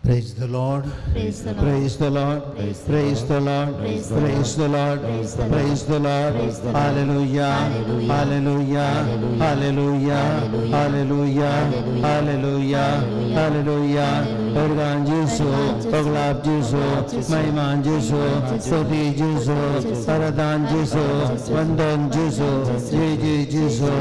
Praise the Lord. Praise the Lord. Praise the Lord. Praise the Lord. Praise the Lord. Praise the Lord. Hallelujah. Hallelujah. Hallelujah. Hallelujah. Hallelujah. Hallelujah. भगवान जेसू, पगलाप जेसू, महिमान जेसू, स्तुती जेसू, परदान जेसू, वंदन जेसू, जय जय जेसू.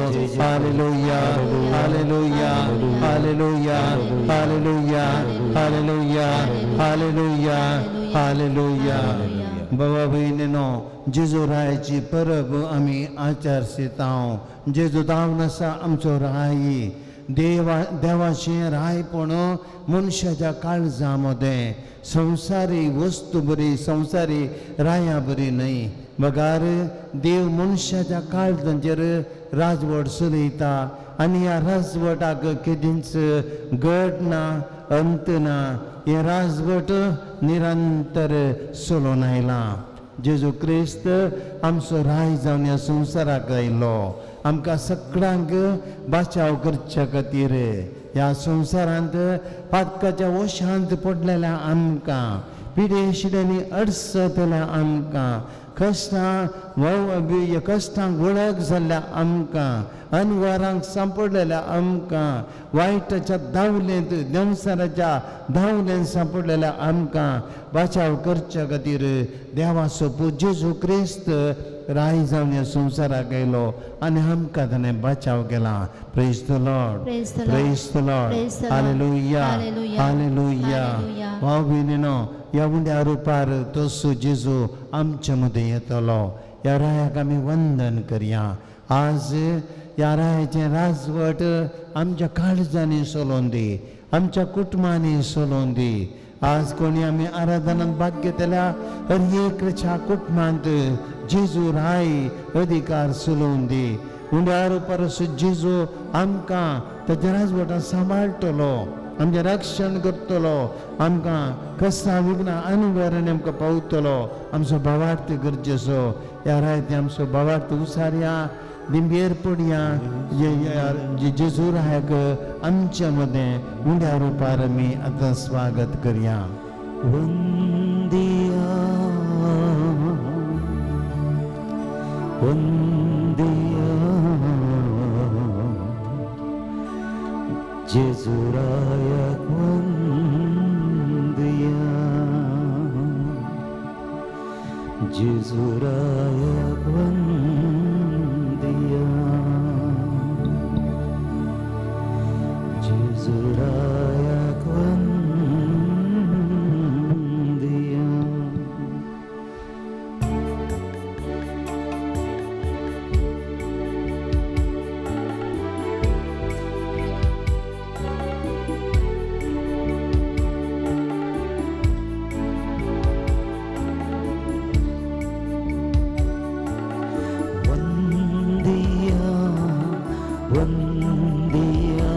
Hallelujah. Hallelujah. Hallelujah. Hallelujah. Hallelujah. Hallelujah. Hallelujah. बाबा भयणीनो, जेजू रायाची परब आमी आचारसितांव. जेजू दावन आसा आमचो राय. देवा देवाचें रायपण मनशाच्या काळजा मदें संवसारी वस्तू बरी, संवसारी राया बरी न्हय, बगार देव मनशाच्या काळजांचेर राजवट चलयता आनी ह्या राजवटाक केदींच गट ना, अंत ना. हें राजवट निरंतर चलोवन आयलां. जेजू क्रिस्त आमचो राय जावन ह्या संवसाराक आयलो आमकां सगळ्यांक बाचाव करच्या खातीर. ह्या संवसारांत पातकाच्या वशांत पडलेल्या आमकां, पिडेशिड्यांनी अडसतल्या आमकां, कश्टां कश्टांक वळख जाल्ल्या आमकां, अनवारांक सांपडलेल्या आमकां, वायटाच्या दावलेंत, देंवसाराच्या दावलेंत सांपडलेल्या आमकां बाचाव करच्या खातीर देवाचो पूत जेजू क्रिस्त राय जावन ह्या संवसाराक आयलो आनी आमकां ताणें बाचाव केला. Praise the Lord. Praise the Lord. Praise the Lord. Praise the Lord. Hallelujah. Hallelujah. Hallelujah. Hallelujah. भाव भयणीनो, ह्या उंड्या रुपार तसो जेजू आमचे मदें येतलो. ह्या रायाक आमी वंदन करया. आज ह्या रायाचें राजवट आमच्या काळजांनी चलोवन दी, आमच्या कुटुंबांनी चलोवन दी. आज कोणी आमी आराधनांत भाग घेतल्या हर एकच्या कुटुंबांत जेजू राय अधिकार चलोवन दी. उंड्या रुपार असो जेजू आमकां ताच्या राजवटान सांबाळटलो, आमचें रक्षण करतलो, आमकां कश्टां विघ्नां अनवरण आमकां पावतलो. आमचो भावार्थ गरजेचो. ह्या रायते आमचो भावार्थ उसारया, दिंबेर पडया. जेजू रायाक आमच्या मदें उंड्या रुपार आमी आतां स्वागत करया. वंदिया, वंदिया, जेजुरायाक वंदिया, जेजुरायाक वंदिया, जेजुरायाक वंदिया. वंदिया, वंदिया,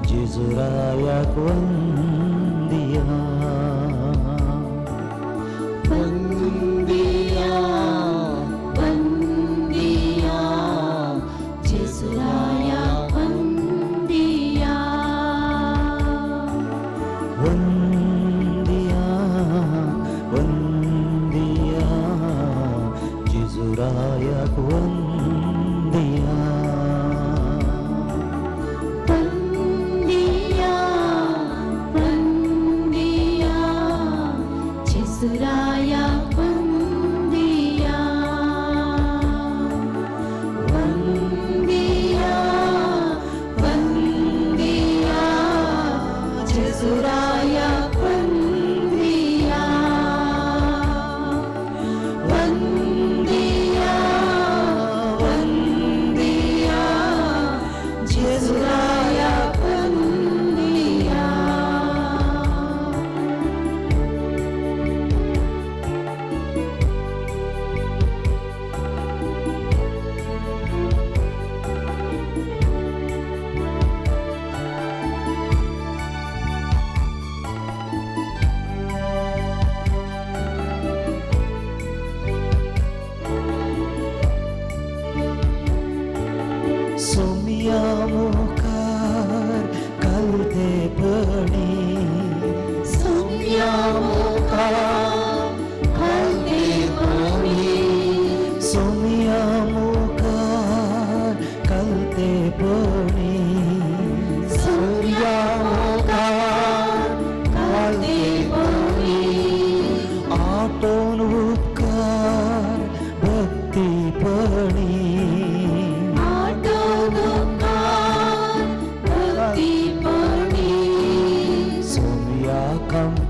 जेजुरायाक वंदिया. वंदिया, वंदिया, जेजुराया वंदिया. वंदिया, वंदिया, जेजुरायाक वंदिया. वंदिया, वंदिया, जेजुराया वंदिया. वंदिया, वंदिया, जेजुराया वंदिया. वंदिया, वंदिया, जेजुराया वंदिया.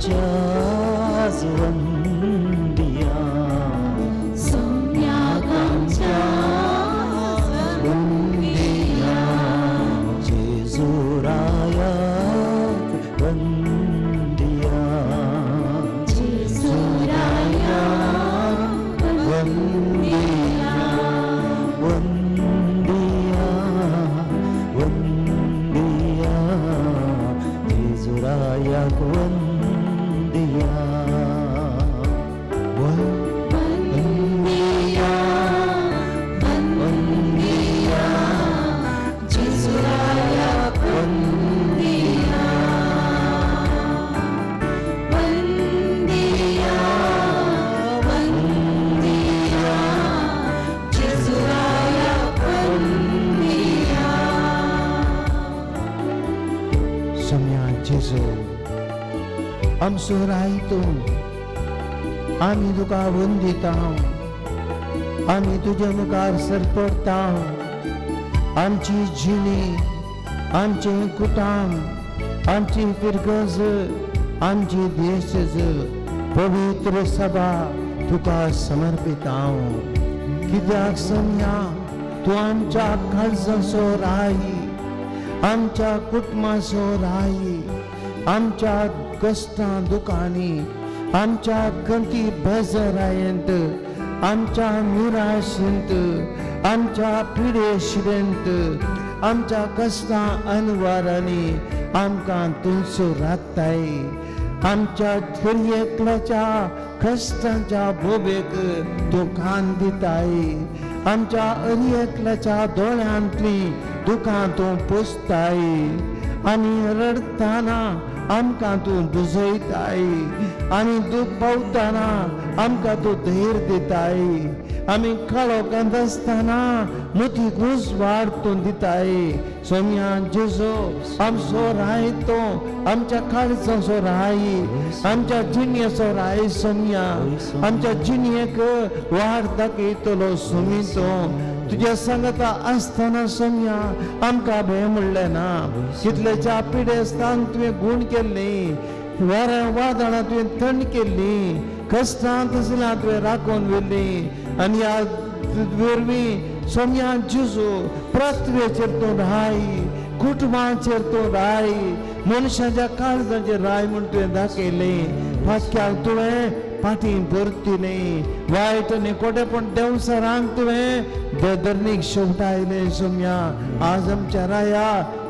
आमच्याच वंदिया सोम्याक आमच्याच वंदिया जेजू रायाक वंदिया जेजू रायाक वंदिया वंदिया वंदिया जेजू रायाक वंदिया वंदिया वंदिया जेजू रायाक वंदिया वंदिया वंदिया जेजू रायाक वंदिया सोम्या जेजू आमचो राय तूं आमी तुका वंदिता आमी तुज्या मुखार सरपडटा आमची जिणी आमचें कुटाम आमची फिरगज आमची देश पवित्र सभा तुका समर्पिता कित्याक सोम्या तूं आमच्या काळजाचो राय आमच्या कुटुंबाचो राय आमच्या कश्टां दुखांनी आमच्या गंती बेजारायेंत आमच्या निराशेंत आमच्या पिडेशिरेंत आमच्या कश्टां अनवारांनी आमकां तुमचो राखताय आमच्या एकल्याच्या कश्टांच्या बोबेक तूं कान दिताय आमच्या अरी एकल्याच्या दोळ्यांतली दुकां तूं पुसताय आनी रडटाना आमकां तूं बुजयताय आनी दूख पावताना आमकां तूं धैर्य दिताय आमी काळोखांत आसतना मतीक उजवाड तूं दिताय सोम्या जेजू आमचो राय तो आमच्या काळजाचो राय आमच्या जिणेचो राय सोम्या आमच्या जिणेक वाड दाखयतलो सोमी तो तुज्या सांगता आसतना सोम्या आमकां भंय म्हणलें ना कितल्याच्या पिडेस्तांक तुवें गूण केल्ली वाऱ्या वादळां तुवें थंड केल्ली कश्टांत आसल्या तुवें राखून व्हेली आनी ह्या वरवीं सोम्या जेजू पृथ्वेचेर तूं राय कुटुंबाचेर तूं राय मनशाच्या काळजाचेर राय म्हूण तुवें दाखयलें फाटक्याक तुवें फाटीं परतिलें वायट आनी कोटेपण देंवसरांक तुवें बेदरणीक शेवटायलें सोम्या आज आमच्या राया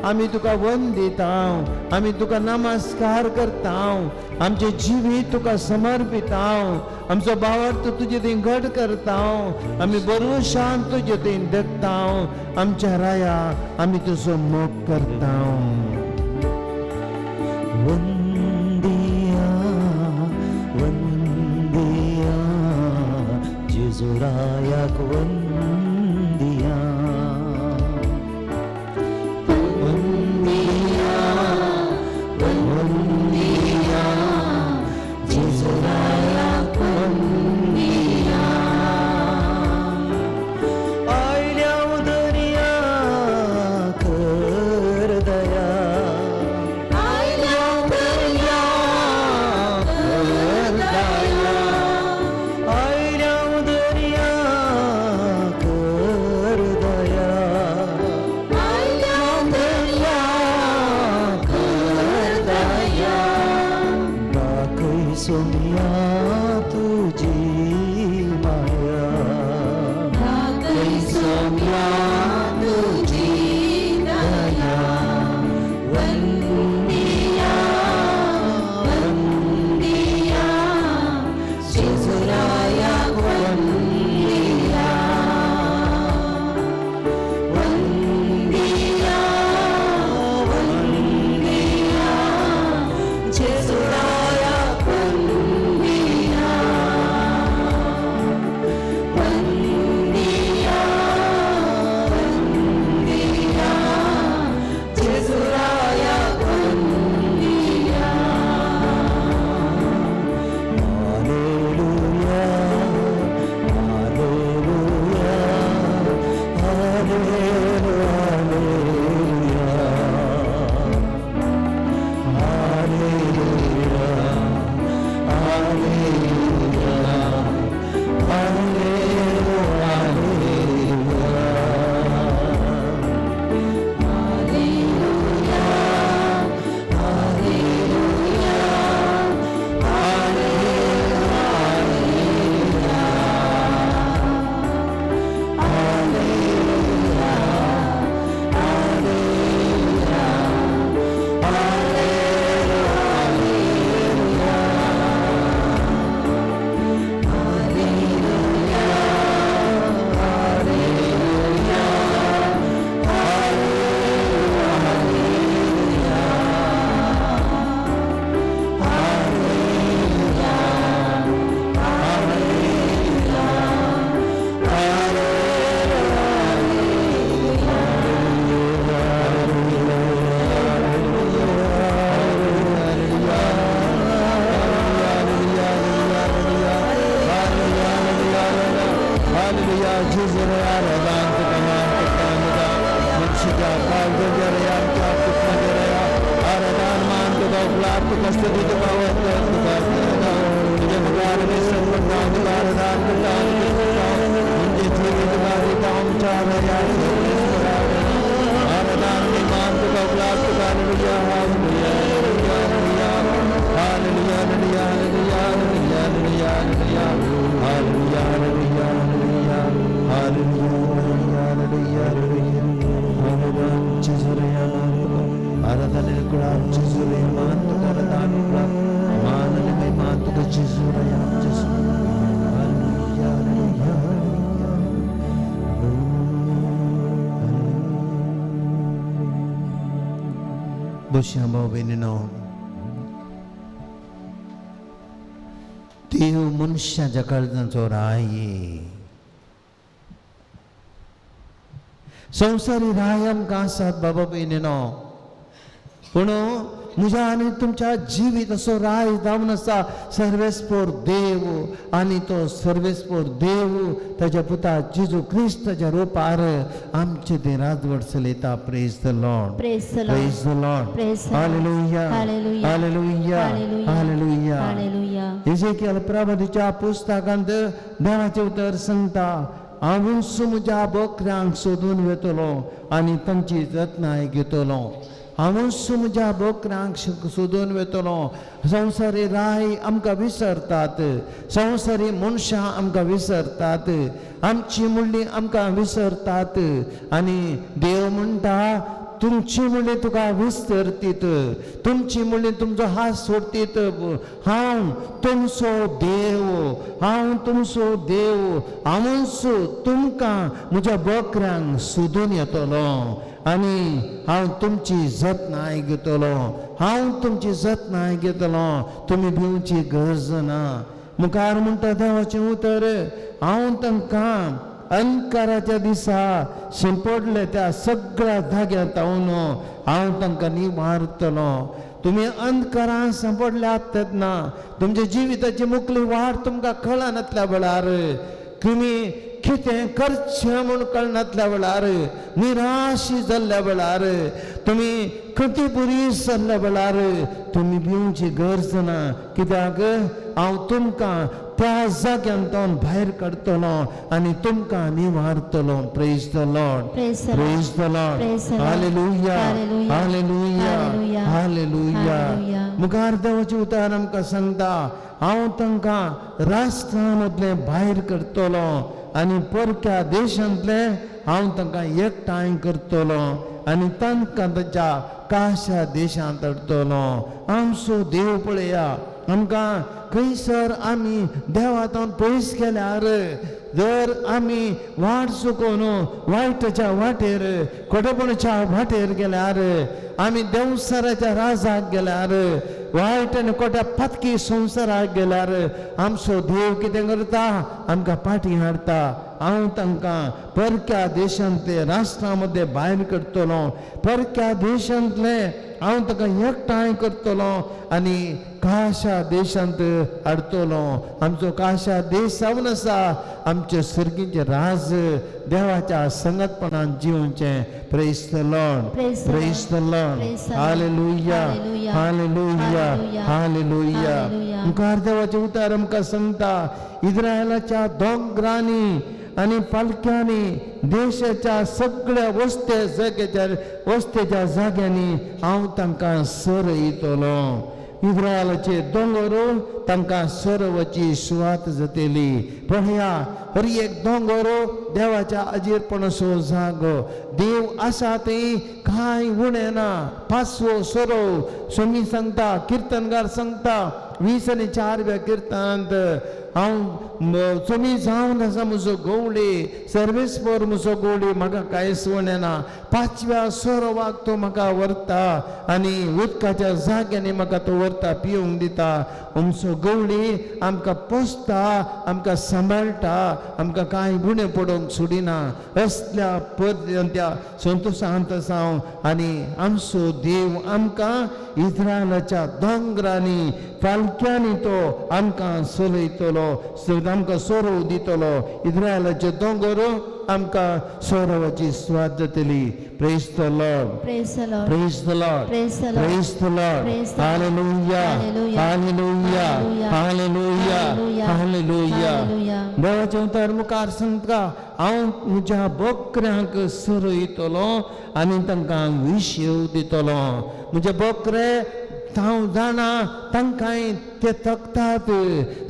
आमी तुका वंदिता आमी तुका नमस्कार करता आमचें जिवीत तुका समर्पिता आमचो भावार्थ तुजे थंय घट करता आमी बरो शांत तुजे थंय देखता आमच्या राया आमी तुजो मोग करता. वंदिया वंदिया जेजू रायाक वंदिया वंदिया वंदिया जेजू रायाक वंदिया आयल्या दर्या कर दया आयल्या दर्या कर दया आयल्या दर्या कर दया आयल्या दर्या कर दया दाखय सोम्या तुजी माया दाखय सोम्या तुजी दया वंदिया वंदिया जेजू रायाक वंदिया वंदिया वंदिया जेजू रायाक वंदिया. स्तुती तुका वंदन तुका तुका तुज्या मुखार आमी समर्पण तुका आराधन करता म्हणजे जिवीत तुका दिता आमच्या राया सर्वेस्परा आराधन आनी मान तुका उपलास तुका hallelujah hallelujah hallelujah hallelujah hallelujah hallelujah hallelujah hallelujah hallelujah hallelujah hallelujah hallelujah hallelujah जेजू आराधन कुळाम जेजू मान तुका आराधन कुळाम मान आनी महिमा तुका जेजू राया जेजू हालेलुया हालेलुया हालेलुया. बसया भाव भयणीनो. देव मनशाच्या काळजाचो राय. संवसारी राय आमकां आसात बाबा भयणीनो, पूण म्हज्या आनी तुमच्या जिवीत असो राय जावन आसा सर्वेस्पोर देव, आनी तो सर्वेस्पोर देव ताच्या पुता जेजू क्रिस्ताच्या रुपार आमचे ते राजवट चलयता. Praise the Lord. Praise the Lord. Praise the Lord. Praise the Lord. Hallelujah. Hallelujah. Hallelujah. Hallelujah. Hallelujah. Hallelujah. Ezekiel प्रभातीच्या पुस्तकांत देवाचें उतर सांगता, हांवूच म्हज्या बोकऱ्यांक सोदून वेतलो आनी तांची जतनाय घेतलो. हांवूच म्हज्या बोकऱ्यांक सोदून वेतलो. संवसारी राय आमकां विसरतात, संवसारी मनशां आमकां विसरतात, आमची मुळ्ळी आमकां विसरतात, आनी देव म्हणटा तुमची मुळी तुका विसरतीत, तुमची मुळी तुमचो हात सोडतीत. हांव तुमचो देव, हांव तुमचो देव, हांवूच तुमकां म्हज्या बोकऱ्यांक सोदून येतलो आनी हांव तुमची जतनाय घेतलो, हांव तुमची जतनाय घेतलो, तुमी भिवची गरज ना. मुखार म्हणटा देवाचें उतर, हांव तांकां अंकाराच्या दिसा शिंपडले त्या सगळ्या धाग्यांत हांव हांव तांकां निवारतलो. तुमी अंधकारान सांपडल्यात तेन्ना तुमच्या जिविताची मुखली वाट तुमकां कळनातल्या वेळार, तुमी कितें करचें म्हूण कळनातल्या वेळार, निराश जाल्ल्या वेळार, तुमी खंती बरी जाल्ल्या वेळार तुमी भिवची गरज ना. कित्याक हांव तुमकां त्या जाग्यांतून भायर काडटलो आनी तुमकां निवारतलो. Praise the Lord. Praise the Lord. Praise the Lord. Praise the Lord. Hallelujah. Hallelujah. Hallelujah. Hallelujah. Hallelujah. Hallelujah. मुखार देवाचें उतर आमकां सांगता, हांव तांकां राष्ट्रां मदलें भायर करतलो आनी परक्या देशांतलें हांव तांकां एकठांय करतलो आनी तांकां ताच्या काशा देशांत हाडटलो. आमचो देव पळया आमकां खंयसर आमी देवांत पयस गेल्यार, जर आमी वाट चुकोवन वायटाच्या वाटेर, खोटेपणाच्या वाटेर गेल्यार, आमी देंवसाराच्या राजाक गेल्यार, वायट आनी खोट्या पातकी संवसाराक गेल्यार, आमचो देव कितें करता? आमकां पाटी हाडटा. हांव तांकां परक्या देशांतले राष्ट्रां मदें भायर करतलो, परक्या देशांतले हांव तांकां एकठांय करतलो आनी काशा देशांत हाडटलो. आमचो काशा देश जावन आसा आमचे सर्गीचे राज देवाच्या संगतपणान जिवचें. Praise the Lord. Praise the Lord. Praise the Lord. Praise the Lord. Hallelujah. Hallelujah. Hallelujah. Hallelujah. Hallelujah. Hallelujah. मुखार देवाचें उतर आमकां सांगता, इस्रायलाच्या दोंगरांनी आनी पालक्यांनी देशाच्या सगळ्या वस्ते जाग्याच्या वस्तेच्या जाग्यांनी हांव तांकां सरयतलो. इस्रायलाचे दोंगर तांकां सरवची सुवात जातली. पळया हर एक दोंगर देवाच्या अजीरपणाचो जागो. देव आसा थंय कांय उणें ना. पांचवो सरव स्वामी सांगता, किर्तनकार सांगता 24व्या किर्तनांत, हांव स्वामी जावन आसा म्हजो गवळी, सर्वेस्पोर म्हजो गवळी, म्हाका कांयच उणें ना. पांचव्या सरोवाक तो म्हाका व्हरता आनी उदकाच्या जाग्यांनी म्हाका तो व्हरता, पिवंक दिता. आमचो गवळी आमकां पोसता, आमकां सांबाळटा, आमकां कांय उणें पडोवंक सोडिना. असल्या पर्यंत संतोशांत आसा हांव. आनी आमचो देव आमकां इस्रायलाच्या दोंगरांनी फालक्यांनी तो आमकां चलयतलो, आमकां सोरोव दितलो. इस्रायलाचे दोंगर आमकां सोरोवाची स्वाद जातली. Praise the Lord. Praise the Lord. Praise the Lord. Praise the Lord. Praise the Lord. Praise the Lord. Hallelujah. Hallelujah. Hallelujah. Hallelujah. Hallelujah. Hallelujah. देवाचें उतर मुखार सांगता, हांव म्हज्या बकऱ्यांक सरयतलो आनी तांकां विशेव दितलो. म्हजे बकरे हांव जाणा तांकांय ते थकतात.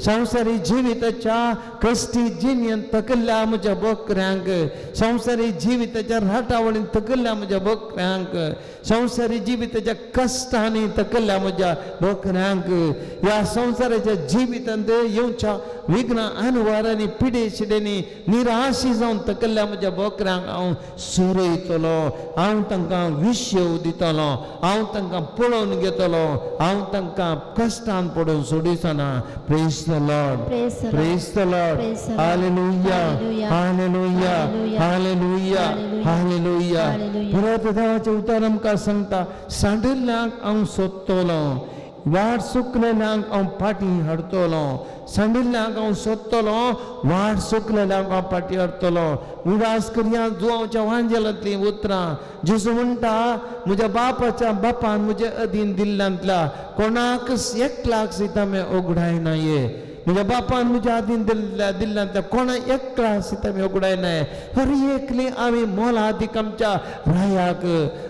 संवसारी जिविताच्या कश्टी जिणेंत थकल्ल्या म्हज्या बकऱ्यांक, संवसारी जिविताच्या राटावळीन थकल्ल्या म्हज्या बकऱ्यांक, संवसारी जिविताच्या कश्टांनी थकल्ल्या म्हज्या बकऱ्यांक, ह्या संवसाराच्या जिवितांत येवच्या विघ्न अनवारांनी पिडे शिडेंनी निराशी जावन थकल्ल्या म्हज्या बकऱ्यांक हांव सरयतलो. हांव तांकां विशेव दितलो, हांव तांकां पळोवन घेतलो, हांव तांकां कश्टान पडून सोडिचो ना. Praise the Lord. Praise the Lord. Praise the Lord. Praise the Lord. Hallelujah. Hallelujah. Hallelujah. Hallelujah. Hallelujah. Hallelujah. Hallelujah. परत देवाचें उतर आमकां सांगता, सांडिल्ल्यांक हांव सोदतलो, वाट चुकलेल्यांक हांव फाटीं हाडटलो. सांडिल्ल्यांक हांव सोदतलो, वाट चुकलेल्यांक हांव फाटीं हाडटलो. उडास करया जुवांवच्या वांजेलांतलीं उतरां. जेजू म्हणटा, म्हज्या बापाच्या बापान म्हजे अधीन दिल्ल्यांतल्या कोणाक एकल्याक सुद्दां हांवें उगडायना ये. म्हज्या बापान म्हज्या आदीन दिल्ल्यांतल्या कोणा एकल्या सुद्दां हांवें उगडायना. हर एकली आमी मोलादीक आमच्या रायाक.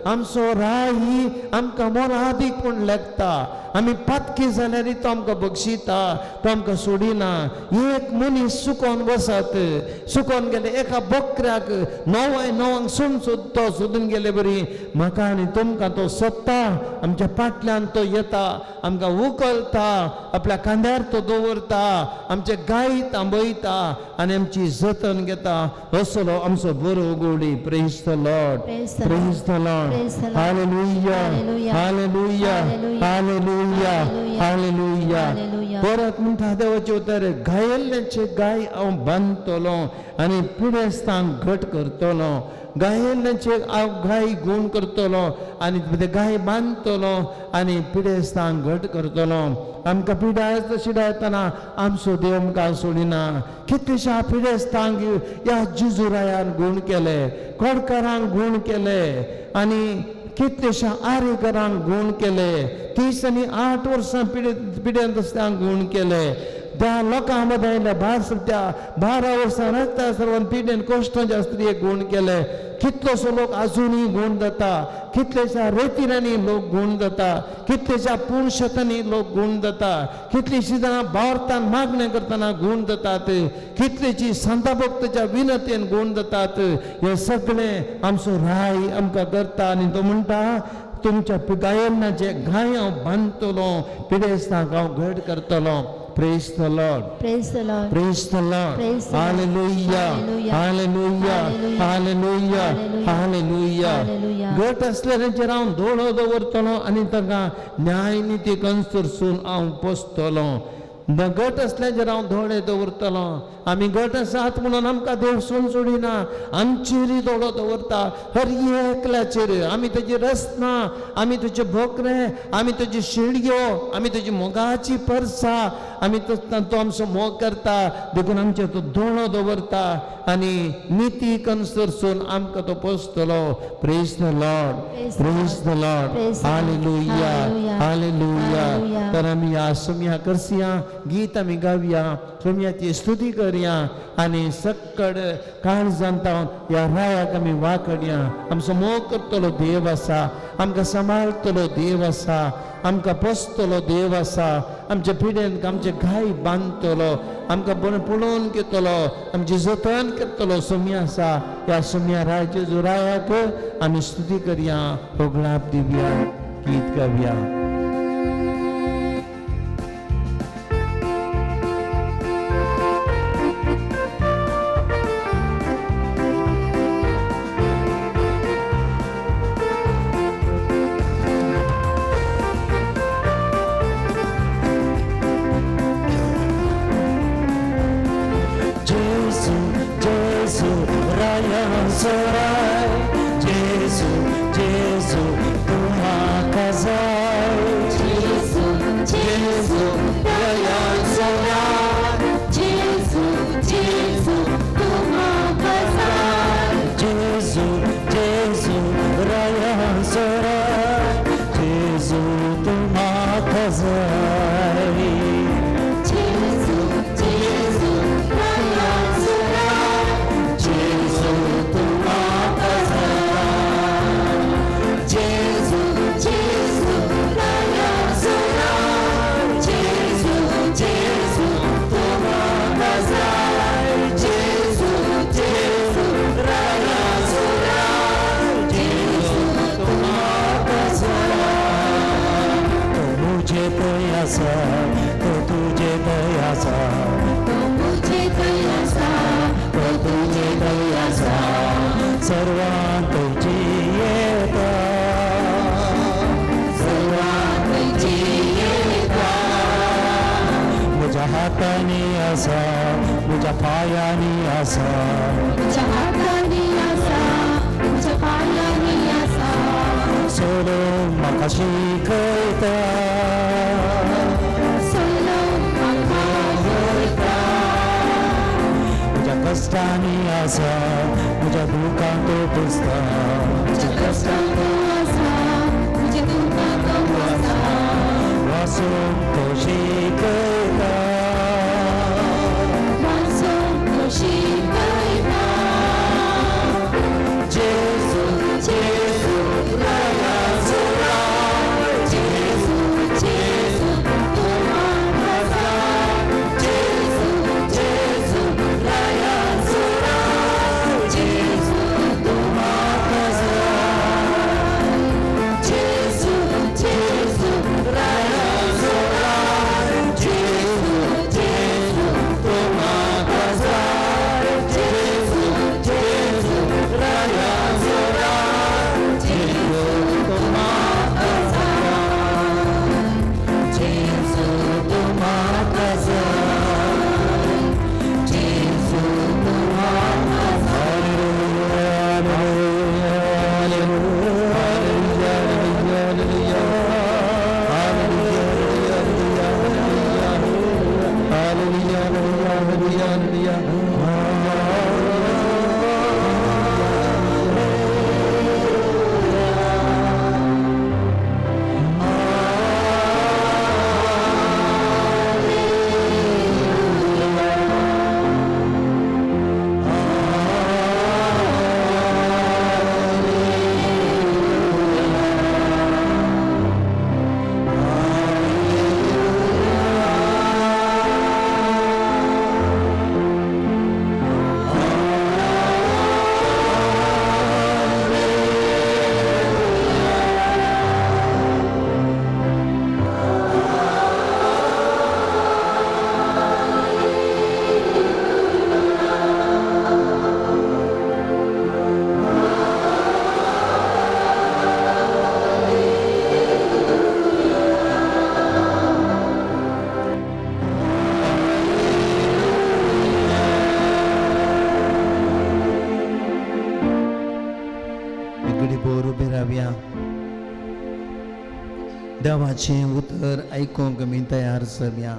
आमचो राय ही आमकां मोलादीक म्हूण लेखता. आमी पातकी जाल्यार तो आमकां बक्षिता, तो आमकां सोडिना. एक मनीस चुकोन वसत, चुकोन गेले एका बकऱ्याक णवाय णवांक सोडून तो सोदून गेले बरी म्हाका आनी तुमकां तो सोदता. आमच्या फाटल्यान तो येता, आमकां उखलता, आपल्या खांद्यार तो दवरता, आमचे गाय थांबयता आनी आमची जतन घेता. असलो आमचो बरो गोडी. Praise the Lord. Praise the Lord. Praise the Lord. Praise the Lord. Hallelujah. Hallelujah. Hallelujah. Hallelujah. Hallelujah. Hallelujah. Hallelujah. Hallelujah. परत म्हणटा देवाचे उतर, घायल्ल्याचे गाय हांव बांदतलो आनी पिडेस्तांक घट करतलो. गायल्ल्याचे हांव गाय गूण करतलो आनी ते गाय बांदतलो आनी पिडेस्तांक घट करतलो. आमकां पिडाय शिडा येतना आमचो देव आमकां सोडिना. कितलेश्या पिडेस्तांक ह्या जेजुरायान गूण केले, कोडकारांक गूण केले आनी कितलेश्या आरेकरांक गूण केले. 30 आनी 8 वर्सां पिडेंत आसतना गूण केले. त्या लोकां मदें आयल्या भार त्या 12 वर्सां रस्त्या सर्वान पिडेन कश्टांच्या स्त्रियेक गूण केले. कितलोसो लोक आजुनूय गूण जाता, कितलेश्या रेतिरांनी लोक गूण जाता, कितलेश्या पुणशतांनी लोक गूण जाता, कितलीशीं जाणां भारतान मागणें करतना गूण जातात, कितलीशीं सांता भक्ताच्या विनतेन गूण जातात. हें सगळें आमचो राय आमकां करता आनी तो म्हणटा, तुमच्या गायनाचे गाय हांव बांदतलो, पिडेस्तांक हांव घट करतलो. Praise the Lord. Praise the Lord. Praise the Lord. Praise the Lord. Hallelujah. Hallelujah. Hallelujah. Hallelujah. Hallelujah. Hallelujah. घट असल्याचेर हांव दोळो दवरतलो आनी तांकां न्याय निती कन्सरसून हांव पोसतलो. घट असल्याचेर हांव दोळे दवरतलो. आमी घट आसात म्हणून आमकां देव सोडून सोडिना, आमचेरूय दोळो दवरता. हर एकल्याचेर. आमी तेजी रचना, आमी तेजे भोकरे, आमी तेजी शेळयो, आमी तेजी मोगाची परसा, आमी तो आमचो मोग करता. देखून आमचेर तो दोळो दवरता आनी निती कन्सरसून आमकां तो पोसतलो. Praise the Lord. Praise the Lord. Praise the Lord. Praise the Lord. Hallelujah. Hallelujah. Hallelujah. Hallelujah. तर आमी ह्या सोम्या करसया गीत आमी गावया, सोम्याची स्तुती करया आनी सक्कड काळजान ह्या रायाक आमी वाकडया. आमचो मोग करतलो देव आसा, आमकां सांबाळतलो देव आसा, आमकां पोसतलो देव आसा, आमच्या पिडेन आमचे घाय बांदतलो, आमकां बरें पळोवन घेतलो, आमची जतन करतलो सोम्या आसा. ह्या सोम्या रायाचे रायाक आमी स्तुती करया, होगळाप दिवया, गीत गावया. Gesù, Gesù, Raya Sorai, Gesù, Gesù, tu म्हाका जाय. Gesù, Gesù, तो तुजे थंय आसा, तो तुजे थंय आसा, तो तुजे थंय आसा, सर्वांत जियेता, सर्वांत जियेता. म्हज्या हातांनी आसा, म्हज्या पांयांनी आसा, म्हज्या हातांनी आसा, म्हज्या पांयांनी आसा, सोडून म्हाका शिकयता, सोडून म्हाका शिकयता. म्हज्या कश्टांनी आसा, म्हज्या दुखांत तो पुसता, म्हज्या कश्टांत तो आसा, म्हज्या दुखांत तो पुसता, वासून तो शिकयता, वासून तो शिकयता. जेजू जेजू रायाचो राय, जेजू जेजू तूं म्हाका जाय, जेजू जेजू रायाचो राय, जेजू तूं म्हाका जाय, जेजू जेजू रायाचो राय, जेजू जेजू तूं म्हाका जाय, जेजू जेजू रायाचो राय, जेजू तूं म्हाका जाय, जेजू तूं म्हाका जाय, जेजू तूं म्हाका जाय. इकडे बोर उबे रावया. देवाचें उतर आयकूंक आमी तयार जावया.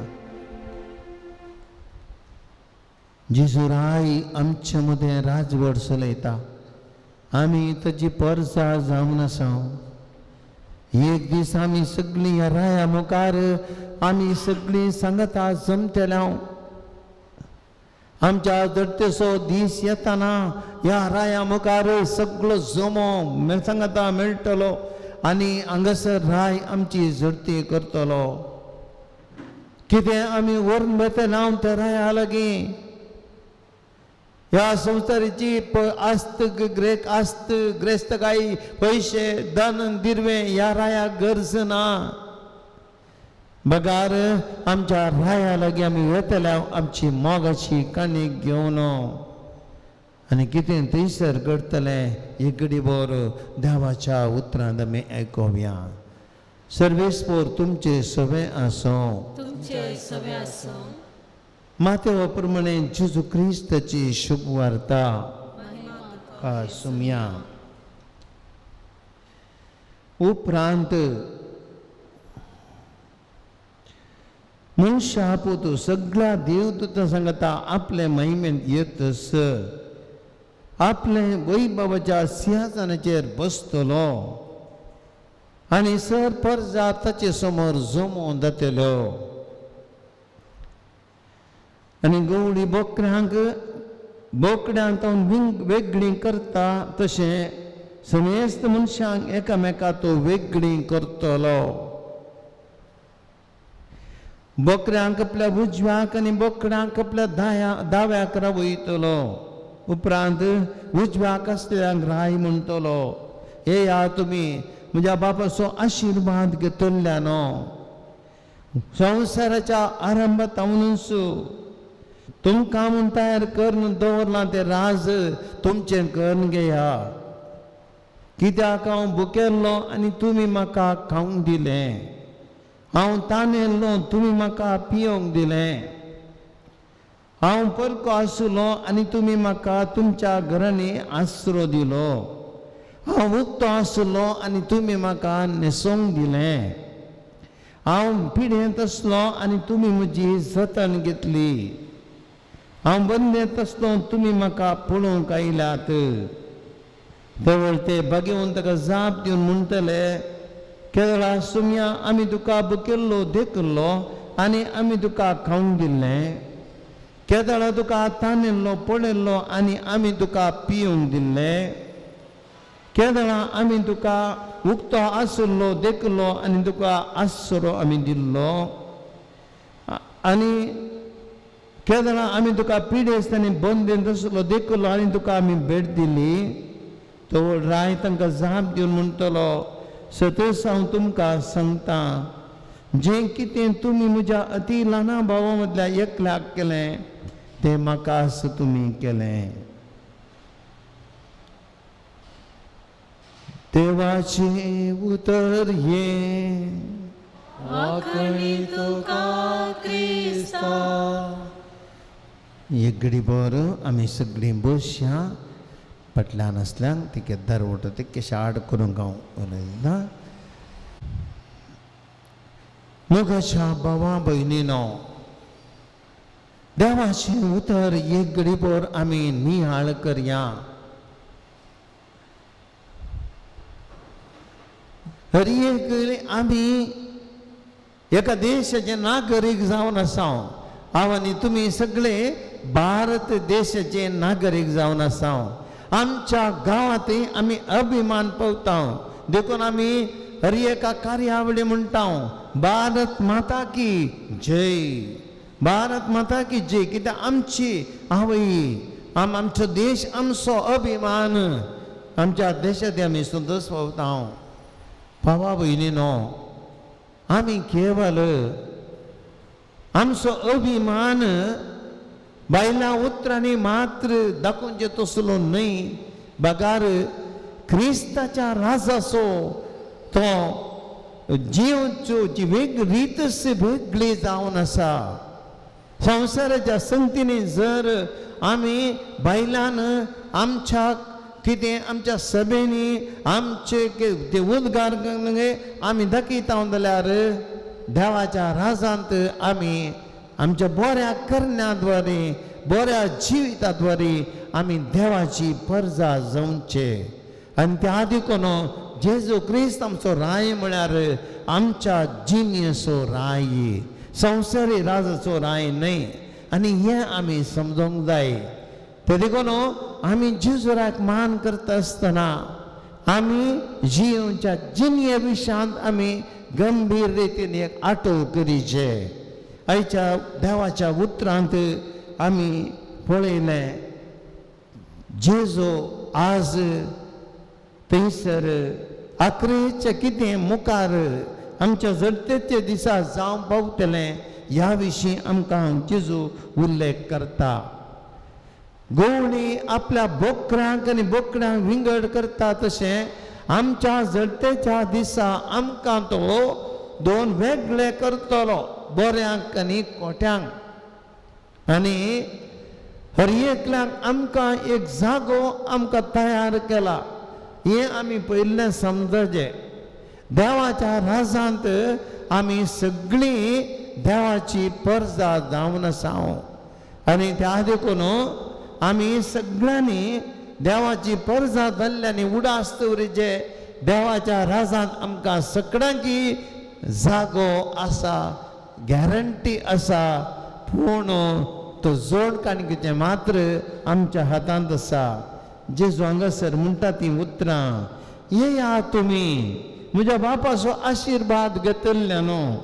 जेजू राय आमचे मदें राजवट चलयता. आमी ताची परसा जावन आसा. एक दीस आमी सगळीं ह्या राया मुखार आमी सगळीं सांगता जमतल्या. आमच्या धरतेचो दीस येताना ह्या राया मुखार सगळो जमो सांगता मेळटलो आनी हांगासर राय आमची झडती करतलो. कितें आमी व्हरून वेतले हांव त्या राया लागीं. ह्या संवसाराची आस्त ग्रेक आस्त ग्रेस्तकाय पयशे धन दिरवे ह्या रायाक गरज ना. बगार आमच्या राया लागीं आमी वेतले आमची मोगाची काणी घेवन आनी कितें थंयसर घडटलें एक बोर देवाच्या उतरांत आमी आयकोवया. सर्वेस्पोर तुमचे सगळें आसूं, तुमचे सगळें आसूं. मातेवा प्रमाणे जेजू क्रिस्ताची शुभ वार्ता सुमया. उपरांत मनशा पूत सगळ्या देवदूतां सांगता आपले महिमेंत येतस आपले वैभवाच्या सिंहासनाचेर बसतलो आनी सर परजा ताचे समोर जमोवन जातल्यो आनी गवळी बोकड्यांक बोकड्यांक वेगळीं करता तशें समेस्त मनशांक एकामेका तो वेगळीं करतलो. बोकड्यांक आपल्या उजव्याक आनी बोकड्यांक आपल्या दाव्याक रावयतलो. उपरांत उजव्याक आसलेल्यांक राय म्हणटलो, येया तुमी म्हज्या बापाचो आशिर्वाद घेतल्या न्हू, संवसाराच्या आरंभांत तुमकां म्हूण तयार करून दवरलां तें राज तुमचें करून घेया. कित्याक हांव भुकेल्लो आनी तुमी म्हाका खावंक दिलें, हांव तानेल्लो तुमी म्हाका पिवंक दिलें, हांव परको आसलो आनी तुमी म्हाका तुमच्या घरांनी आसरो दिलो, हांव उक्तो आसलो आनी तुमी म्हाका न्हेसोवंक दिलें, हांव पिडेंत आसलो आनी तुमी म्हजी जतन घेतली, हांव बंदेंत आसलो तुमी म्हाका पळोवंक आयल्यात. तवळ ते बागेवन ताका जाप दिवन म्हणटले, केदळा सुमया आमी तुका भुकेल्लो देखलो आनी आमी तुका खावंक दिल्लें, केदळा तुका तानेल्लो पळयल्लो आनी आमी तुका पिवंक दिल्लें, केदळा आमी तुका उक्तो आसलो देखलो आनी तुका आसरो आमी दिल्लो, आनी केदळा आमी तुका पिडेस्त आनी बंदेंत आसलो देखलो आनी तुका आमी भेट दिली. तो राय तांकां जाप दिवन म्हणटलो, सतस हांव तुमकां सांगता, जें कितें तुमी म्हज्या अती ल्हाना भावा मदल्या एकल्याक केलें तें म्हाका आस तुमी केलें. देवाचें उतर हें. वाखणी तुका क्रिस्ता. एक घडी भर आमी सगळीं बसया. फाटल्यान आसल्यांक तिके दरवटो तितकेशें आड करूंक हांव उलयता. मोगाच्या भावा भयणीनो, देवाचें उतर एक घडी भर आमी नियाळ करया. हर एक आमी एका देशाचे नागरीक जावन आसा. हांव आनी तुमी सगळे भारत देशाचे नागरीक जावन आसा. आमच्या गांवांतय आमी अभिमान पावता, देखून आमी हर एका कार्यावळी म्हणटा, भारत माता की जय, भारत माता की जय. कित्याक आमची आवय, आमचो देश आमचो अभिमान, आमच्या देशांत आमी संतोश पावता. भावा भयणीनो, आमी केवल आमचो अभिमान बायलां उतरांनी मात्र दाखोवचें तसलो न्हय, बगार क्रिस्ताच्या राजाचो तो जिवच्यो जी वेग रीतच वेगळी जावन आसा. संवसाराच्या संगतीनी जर आमी बायलान आमच्या कितें आमच्या सभेंनी आमचे ते उद्गार आमी दाखयता जाल्यार देवाच्या राजांत आमी आमच्या बऱ्या करण्या द्वारे, बऱ्या जिविता द्वारे आमी देवाची परजा जावचे. आनी त्या देखून जेजू क्रिस्त आमचो राय म्हळ्यार आमच्या जिणेचो राय, संवसारी राजाचो राय न्हय. आनी हें आमी समजूंक जाय. ते देखून आमी जेजुराक मान करता आसतना आमी जिवच्या जिणे विशयांत आमी गंभीर रितीन एक आठव करीचे. आयच्या देवाच्या उतरांत आमी पळयलें, जेजू आज थंयसर आक्रेचें कितें मुखार आमच्या जडतेच्या दिसा जावं पावतलें ह्या विशीं आमकां जेजू उल्लेख करता. गवळी आपल्या बोकड्यांक आनी बोकड्यांक विंगड करता तशें आमच्या जडतेच्या दिसा आमकां तो दोन वेगळे करतलो, बऱ्यांक आनी खोट्यांक. आनी हर एकल्याक आमकां एक जागो आमकां तयार केला हें आमी पयलें समजचें. देवाच्या राजांत आमी सगळीं देवाची परजा जावन आसा. आनी त्या देखून आमी सगळ्यांनी देवाची परजा जाल्ल्यांनी उडास दवरिचे. देवाच्या राजांत आमकां सगळ्यांची जागो आसा, गॅरंटी आसा. पूण तो जोड काणकीचें मात्र आमच्या हातांत आसा. जेजू हांगासर म्हणटा तीं उतरां, येया तुमी म्हज्या बापाचो आशिर्वाद घेतल्या न्हू.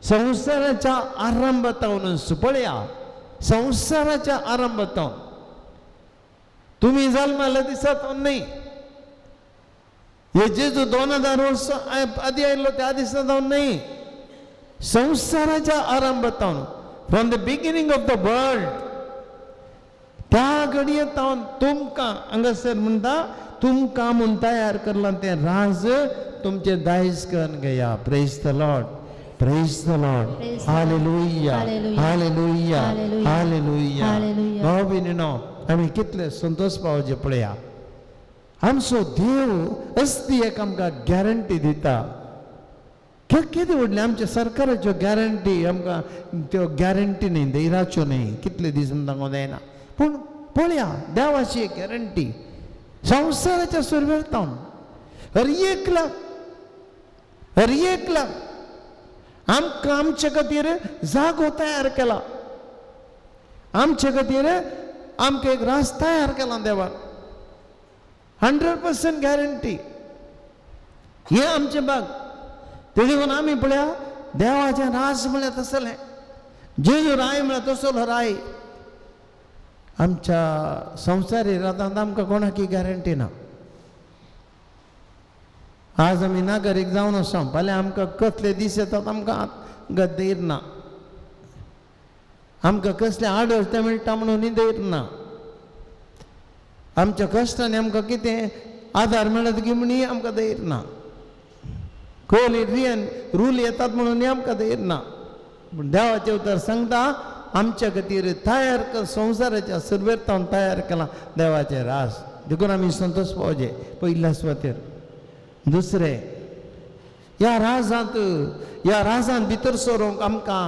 संवसाराच्या आरंभातावन पळया, संवसाराच्या आरंभातावन तुमी जल्माल्या दिसात न्हय. हे जेजू 2000 वर्सां आदी आयिल्लो त्या दिसा जावन न्हय. संवसाराच्या आरंभातावन, from the beginning of the world, त्या घडये तावन तुमकां हांगासर म्हणटा तुमकां म्हूण तयार करलां तें राज तुमचें दायज करून घेया. Praise the Lord, praise the Lord. Praise the Lord. Hallelujah, hallelujah. Hallelujah, hallelujah. Hallelujah. Hallelujah. भाव भयणीनो, आमी कितले संतोश पावचे पळया. आमचो देव असली एक आमकां गॅरंटी दिता. कितें व्हडलें आमच्या सरकाराच्यो गॅरंटी आमकां त्यो गॅरंटी न्ही, धैराच्यो न्ही, कितले दीस म्हूण सांगूंक जायना. पूण पळया देवाची एक गॅरंटी संवसाराच्या सुरवेर तावन हर एक लाख, हर एक लाख आमकां आमचे खातीर जागो तयार केला, आमचे खातीर आमकां एक रास तयार केला देवान. 100% गॅरंटी. हें आमचें भाग. तेणी म्हणून आमी पळया देवाचें राज म्हळ्यार तसलें, जेजू राय म्हळ्यार तसलो राय. आमच्या संवसारी रातांत आमकां कोणाकी गॅरंटी ना. आज आमी नागरीक जावन आसा, फाल्यां आमकां कसले दीस येतात आमकां धैर्य ना, आमकां कसले आडर्स ते मेळटा म्हणून धैर्य ना. आमच्या कश्टांनी आमकां कितें आदार मेळत की म्हणून आमकां धैर्य ना. कोली रियन रूल येतात म्हणून आमकां धैर्य ना. पूण देवाचें उतर सांगता आमच्या खातीर तयार कर संवसाराच्या सुरवेर तावन तयार केला देवाचें रास. देखून आमी संतोश पावचे पयल्या सुवातेर. दुसरें, ह्या राजांत, ह्या राजांत भितर सरूंक आमकां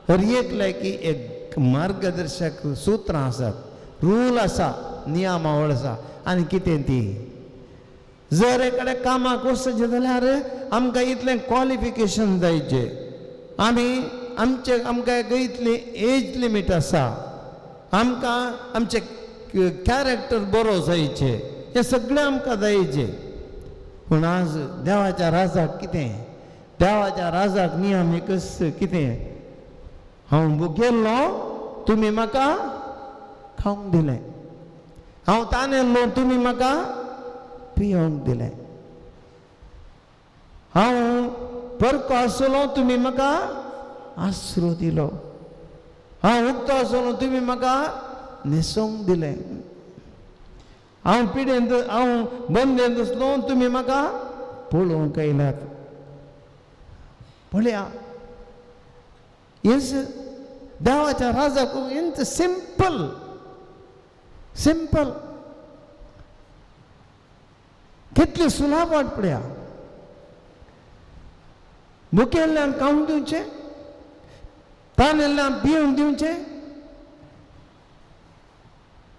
हर एक लायकी एक मार्गदर्शक सुत्रां आसात, रूल आसा, नियमावळ आसा. आनी कितें ती, जर एखाद्या कामाक वचचें जाल्यार आमकां इतलें क्वॉलिफिकेशन जायचें, आमी आमचे आमकां एक इतली एज लिमीट आसा, आमकां आमचें कॅरेक्टर बरो जायचें, हें सगळें आमकां जायचें. पूण आज देवाच्या राजाक कितें, देवाच्या राजाक नियम एकच कितें, हांव भुकेल्लो तुमी म्हाका खावंक दिलें, हांव तानेल्लो तुमी म्हाका पियोंक दिलें, हांव परको आसलो तुमी म्हाका आसरो दिलो, हांव उक्तो आसलो तुमी म्हाका न्हेसोवंक दिलें, हांव पिडेंत हांव बंदेंत आसलो तुमी म्हाका पळोवंक आयल्यात. पळया हेच देवाच्या राजाक इंत सिंपल सिंपल कितली सुलाभ वाट पळया. मुखेल्यान खावंक दिवचें, तानेल्ल्यान पिवंक दिवचें,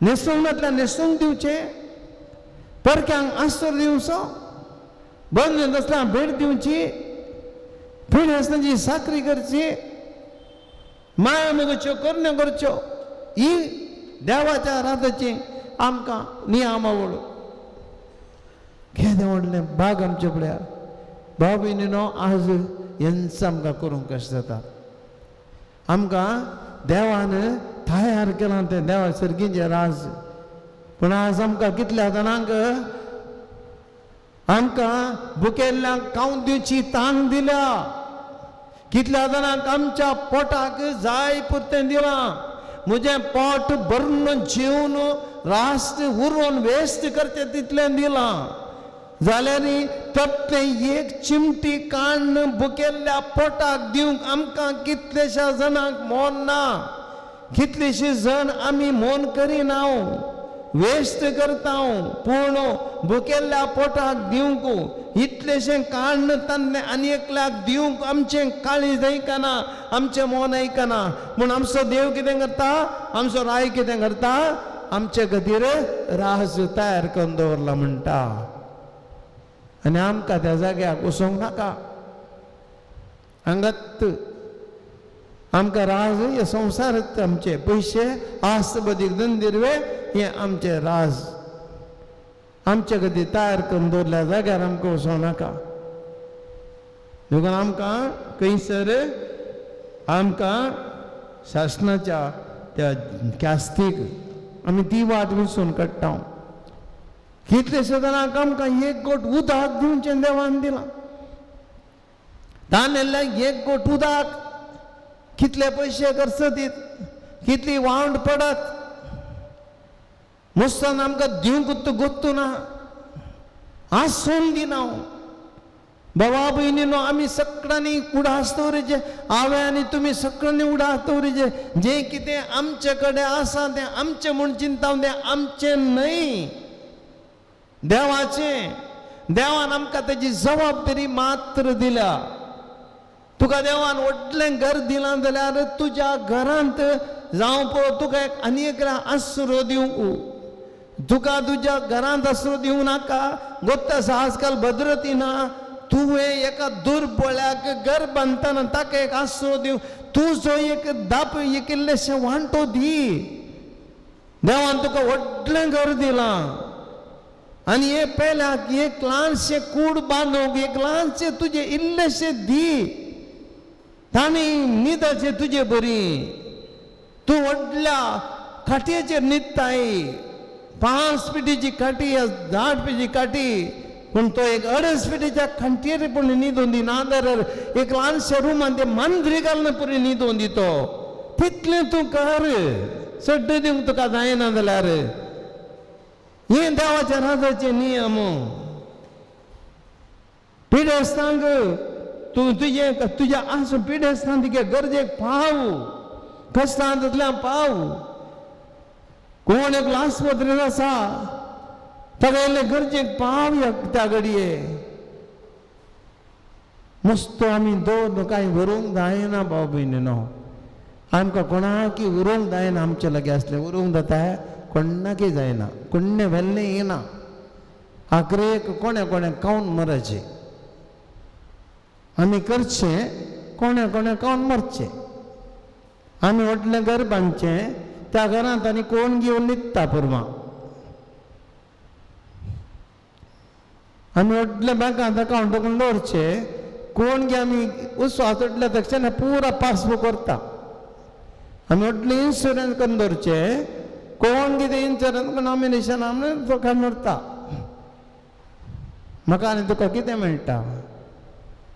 न्हेसूंक नातल्यान न्हेसूंक दिवचें, परक्यांक आसरो दिवचो, बंद आसल्यार भेट दिवची, पिणे आसतना साकरी करची, माया मोगाच्यो करण्यो करच्यो. ही देवाच्या राजाची आमकां नियमावळ. केदें व्हडलें भाग आमचें पळया. भाव भयणीनो, आज हेंच आमकां करूंक कशें जाता. आमकां देवान तयार केलां तें देवा सर्गीचें राज. पूण आज आमकां कितल्या जाणांक आमकां भुकेल्ल्यांक खावंक दिवची तांक दिल्या, कितल्या जाणांक आमच्या पोटाक जाय पुरतें दिलां. म्हजें पोट भरून जेवन रास्ट उरोवन वेस्ट करचें तितलें दिलां. जाल्यार तकलें एक चिमटी काण्ण भुकेल्ल्या पोटाक दिवंक आमकां कितलेश्या जाणांक मोन ना. कितलेशे जाण आमी मोन करिना, वेस्ट करता. पूण भुकेल्ल्या पोटाक दिवंक इतलेशें काण्ण तान्ने आनी एकल्याक दिवंक आमचें काळीज आयकना, आमचें मन आयकना. पूण आमचो देव कितें करता, आमचो राय कितें करता, आमचे खातीर राज तयार करून दवरला म्हणटा. आनी आमकां त्या जाग्याक वचोंक नाका. हांगात आमकां राज हे संवसारांत आमचे पयशे आस्त बदीक धंदिरवे हे आमचे राज आमचे खातीर तयार करून दवरल्या जाग्यार आमकां वचोंक नाका. देखून आमकां खंयसर आमकां शासनाच्या त्या क्यास्तीक आमी ती वाट विसून काडटा. कितलेशे जाणांक आमकां एक गोट उदक दिवचें देवान दिलां. तानेल्ल्याक एक गोट उदक कितले पयशे खर्च दीत, कितली वावंड पडत, मुस्तान आमकां दिवंक गोत्तू ना, आसून दिना. बाबा भयणीनो आमी सगळ्यांनी उडास दवरिचे, हांवें आनी तुमी सगळ्यांनी उडास दवरिचे. जें कितें आमचे कडेन आसा तें आमचें म्हूण चिंता, तें आमचें न्हय, देवाचें. देवान आमकां तेजी जबाबदारी मात्र दिल्या. तुका देवान व्हडलें घर दिलां जाल्यार तुज्या घरांत जावं पळय तुका एक आनी एकल्या आसरो दिवंक, तुका तुज्या घरांत आसरो दिवं नाका. गोत्त आसा आजकाल भद्रती ना, तुवें एका दुर्बळ्याक घर बांदतना ताका एक आसरो दिवं, तुजो एक दाप एक इल्लेशें वांटो दी. देवान तुका व्हडलें घर दिलां आनी हे पेल्याक एक ल्हानशें कूड बांदूंक एक ल्हानशें तुजें इल्लेशें दी, तांणी न्हिदाचें तुजे बरी. तूं व्हडल्या खाटयेचेर न्हिदताय, 5 फिटीची खाटी, 8 फिटीची खाटी, पूण तो एक 2.5 फिटीच्या खांटयेर पूण न्हिदून दी, ना जाल्यार एक ल्हानशा रुमान ते मांद्री घालून पुरी न्हिदून दी. तो तितलें तूं कर, सड्ड दिवंक तुका जायना जाल्यार. हें देवाच्या राजाचे नियम. पिडेस्तांक तूं तुजें तुज्या आसूं पिडेस्तांक तुगे गरजेक पाव, कश्टांतल्यान पाव. कोण एक आस्पत्रेंत आसा ताका इल्ले गरजेक पाव त्या घडये. मस्तो आमी दवर कांय व्हरूंक जायना भाव भयणीनो, आमकां कोणाकी उरोवंक जायना. आमचे लागीं आसलें उरोवंक जाता, कोणाकी जायना, कोण्णें व्हेल्लें येना. आखरेक कोणें कोणें खावन मरचें, आमी करचें, कोणें कोणें खावन मरचें. आमी व्हडलें घर बांदचें, त्या घरांत आनी कोण घेवन न्हिदता पुरवां. आमी व्हडलें बँकांत अकावंट करून दवरचें, कोण गे आमी उस्वास उठल्या तक्षण पुरा पासबूक व्हरता. आमी व्हडलें इन्शुरन्स करून दवरचें, कोण कितें इन्शुरन्स नॉमिनेशन आमी काडून व्हरता. म्हाका आनी तुका कितें मेळटा?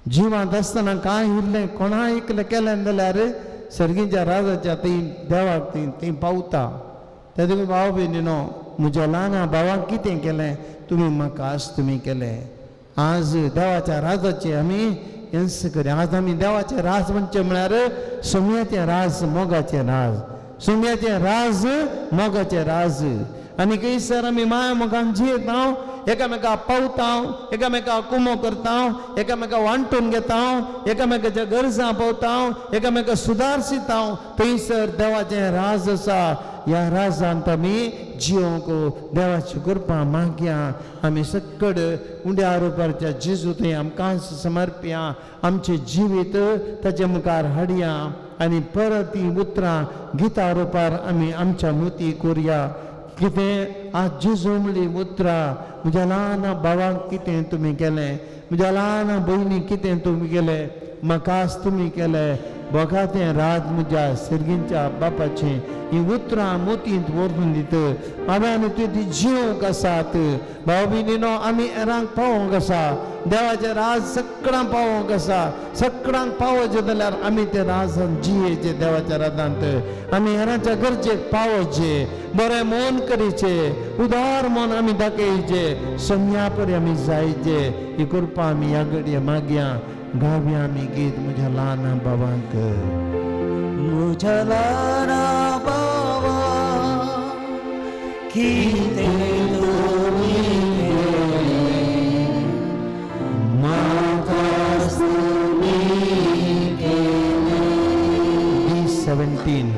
जिवांत आसतना कांय इल्लें कोणा इकलें केलें जाल्यार सर्गीच्या राजाच्या ती देवाक ती ती पावता. ते तुमी भाव भयणीनो, म्हज्या ल्हान भावाक कितें केलें तुमी म्हाका आज तुमी केलें. आज देवाच्या राजाचे आमी येस करया. आज आमी देवाचें राज म्हणचें म्हळ्यार सुम्याचें राज, मोगाचें राज, सुम्याचें राज, मोगाचें राज. आनी खंयसर आमी माया मोगान जियेता, एकामेका पावता, एकामेका कुमो करता, एकामेका वांटून घेता, एकामेकाच्या गरजां पावता, एकामेका सुदारसिता, थंयसर देवाचें राज आसा. ह्या राजांत आमी जियोंक देवाची कृपा मागया. आमी सक्कड उंड्या रुपाच्या जेजू थंय आमकां समर्पया, आमचें जिवीत ताचे मुखार हाडया आनी परत ती उतरां गिता रुपार आमी आमच्या मुती करुया. कितें आज जेजू म्हणली उतरां, म्हज्या ल्हान भावांक कितें तुमी केलें, म्हज्या ल्हान भयणीक कितें तुमी केलें, म्हाकाच तुमी केलें, बघा तें राज म्हज्या सर्गींच्या बापाचें. ही उतरां मोतींत व्हरून दित. हांवें आनी तुवें ती जिवंक आसात. भाव भयणीनो, आमी हेरांक पावोवंक आसा, देवाचें राज सगळ्यांक पावोवंक आसा. सगळ्यांक पावोवचें जाल्यार आमी तें राजान जियेचें. देवाच्या राजांत आमी हेरांच्या गरजेक पावोवचें, बरें मन करीचें, उदार मन आमी दाखयचें, सम्या परी आमी जायचें. ही कृपा आमी ह्या घडये मागया. गावया आमी गीत म्हज्या ल्हान भावांक. म्हज्या ल्हान भावा कितें तुमी केलें, म्हाकाच तुमी केलें. D17.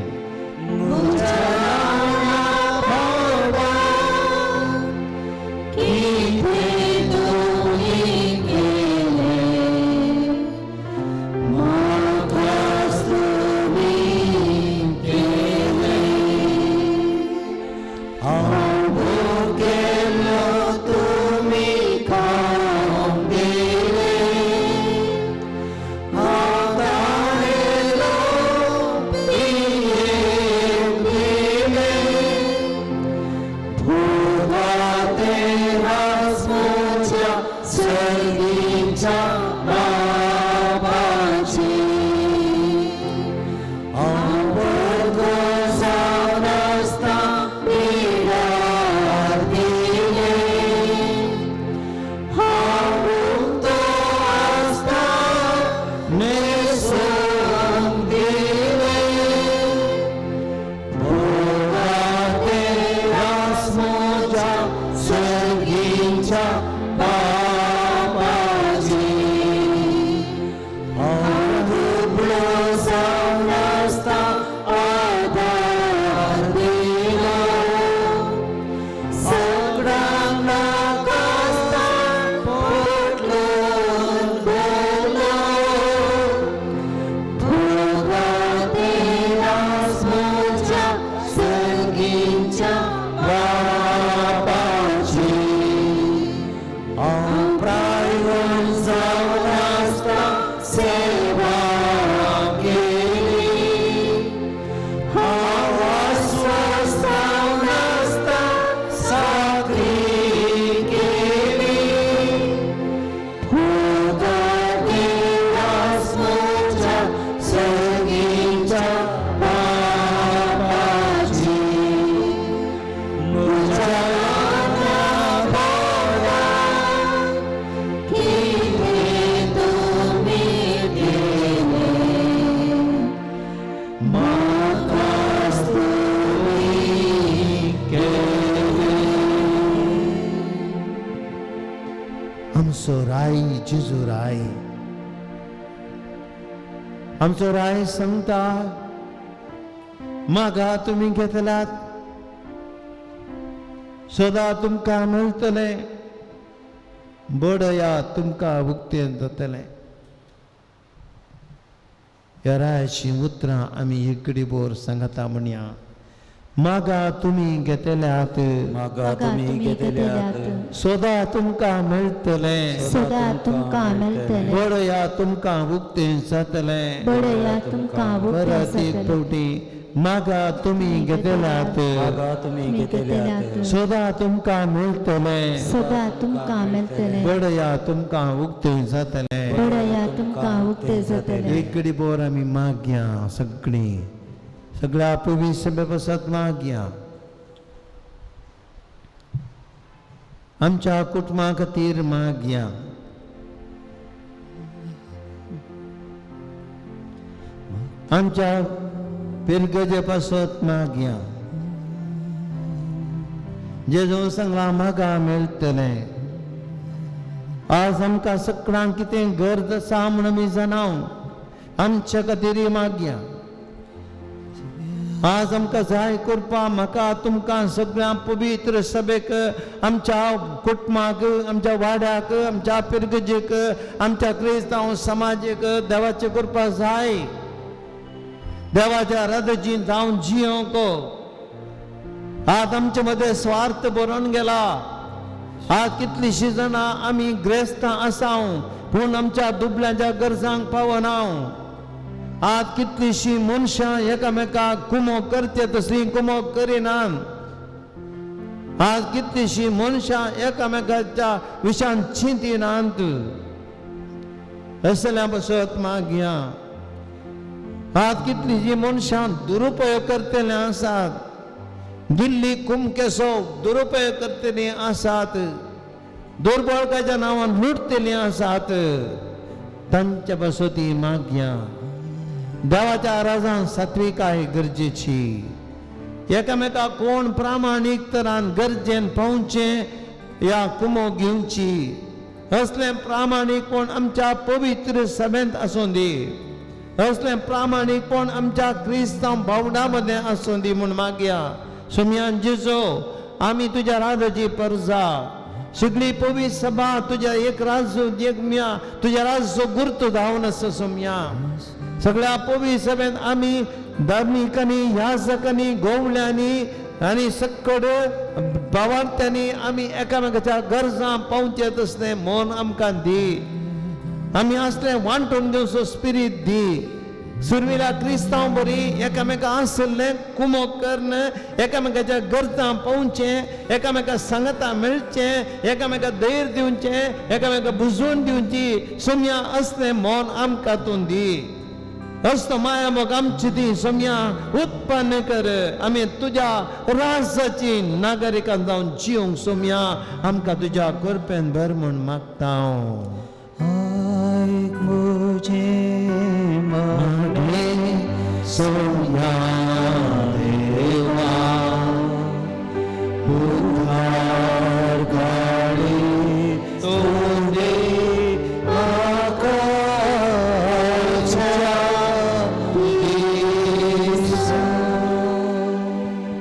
म्हज्या ल्हान भावा कितें तुमी केलें, म्हाकाच तुमी केलें. हांव भुकेल्लो तुमी खावंक दिलें, हांव तानेल्लो पियेवंक आमचो राय जेजू राय, आमचो राय सांगता, मागा तुमी घेतल्यात, सदा तुमकां मेळटलें, बडया तुमकां उक्तें जातलें. ह्या रायाचीं उतरां आमी एकडे बोर सांगता म्हणया, मागा तुमी घेतल्यात, मागा तुमी घेतल्यात, सदा तुमकां मेळटलें, सदा तुमकां मेळटलें, बडया तुमकां उक्तें जातलें. बडया तुमकां उक्तें परत एक जातलें. फावटी, मागा तुमी घेतल्यात, मागा तुमी घेतल्यात, सदा तुमकां मेळटलें, सदा तुमकां मेळटलें, बडया तुमकां उक्तें जातलें. बडया तुमकां उक्तें जातलें. एकडे बोर आमी मागया, सगळीं सगळ्या पवित्र सभे पासत मागया, आमच्या कुटुंबा खातीर मागया, आमच्या पिरगजे पासत मागया. जेजू सांगला मागा मेळटलें. आज आमकां सगळ्यांक कितें गरज आसा म्हूण आमी जाणाव, आमच्या खातीर मागया. आज आमकां जाय करपा म्हाका तुमकां सगळ्यां पवित्र सभेक, आमच्या कुटुंबाक, आमच्या वाड्याक, आमच्या पिरगजेक, आमच्या क्रिस्तांव समाजेक देवाचें करपा जाय. देवाच्या राजाची जावन जियोंक. आज आमचे मदें स्वार्थ बरोवन गेला. आज कितलींशीं जाणां आमी ग्रेस्तां आसाव, पूण आमच्या दुबल्यांच्या गरजांक पावना. आज कितलींशीं मनशां एकामेकाक कुमो करचे तसलीं कुमो करिनात. आज कितलींशीं मनशां एकामेकाच्या विशान चिंतिनात. असल्या पासत मागया. आज कितलींशीं मनशां दुरुपयोग करतले आसात, दिल्ली कुमकेसो दुरुपयोग करतली आसात, दुर्बळकाच्या नांवान लुटतली आसात. तांच्या पासत मागया. देवाच्या राजान सात्विकाय गरजेची. एकामेका कोण प्रामाणीक तरान गरजेन पावचें या कुमो घेवची असलें प्रामाणीकपण आमच्या पवित्र सभेंत आसूं दी, असलें प्रामाणीकपण आमच्या क्रिस्तांव भावंडा मदें आसूं दी म्हूण मागया. सुमयान जेजो, आमी तुज्या राजाची परजा, सगळी पवित्र सभा तुज्या एक राजो एक मिया तुज्या राजो गुर्त जावन आसा. सोमया सगळ्या पवित्र सभेंत आमी धार्मिकांनी, याजकांनी, गोवल्यांनी आनी सक्कड भावार्थ्यांनी आमी एकामेकाच्या गरजां पावचें तसलें मन आमकां दी. आमी असलें वांटून दिवचो स्पिरीत दी. सुरवेला क्रिस्तांव बरी एकामेका आसलें कुमो करून एकामेकाच्या गरजां पावचें, एकामेका सांगता मेळचें, एकामेका धैर्य दिवचें, एकामेका बुजवण दिवची. सोमया असलें मन आमकां तूं दी. असतो माया मोग आमची ती सोमया उत्पन्न कर. आमी तुज्या राजाची नागरिकां जावन जिवंक सोमया आमकां तुज्या कृपेन भर म्हूण मागता. आयक म्हजें मागणें सोमया देवा, उद्धार गाडी तोंडे आकाशा दिसा.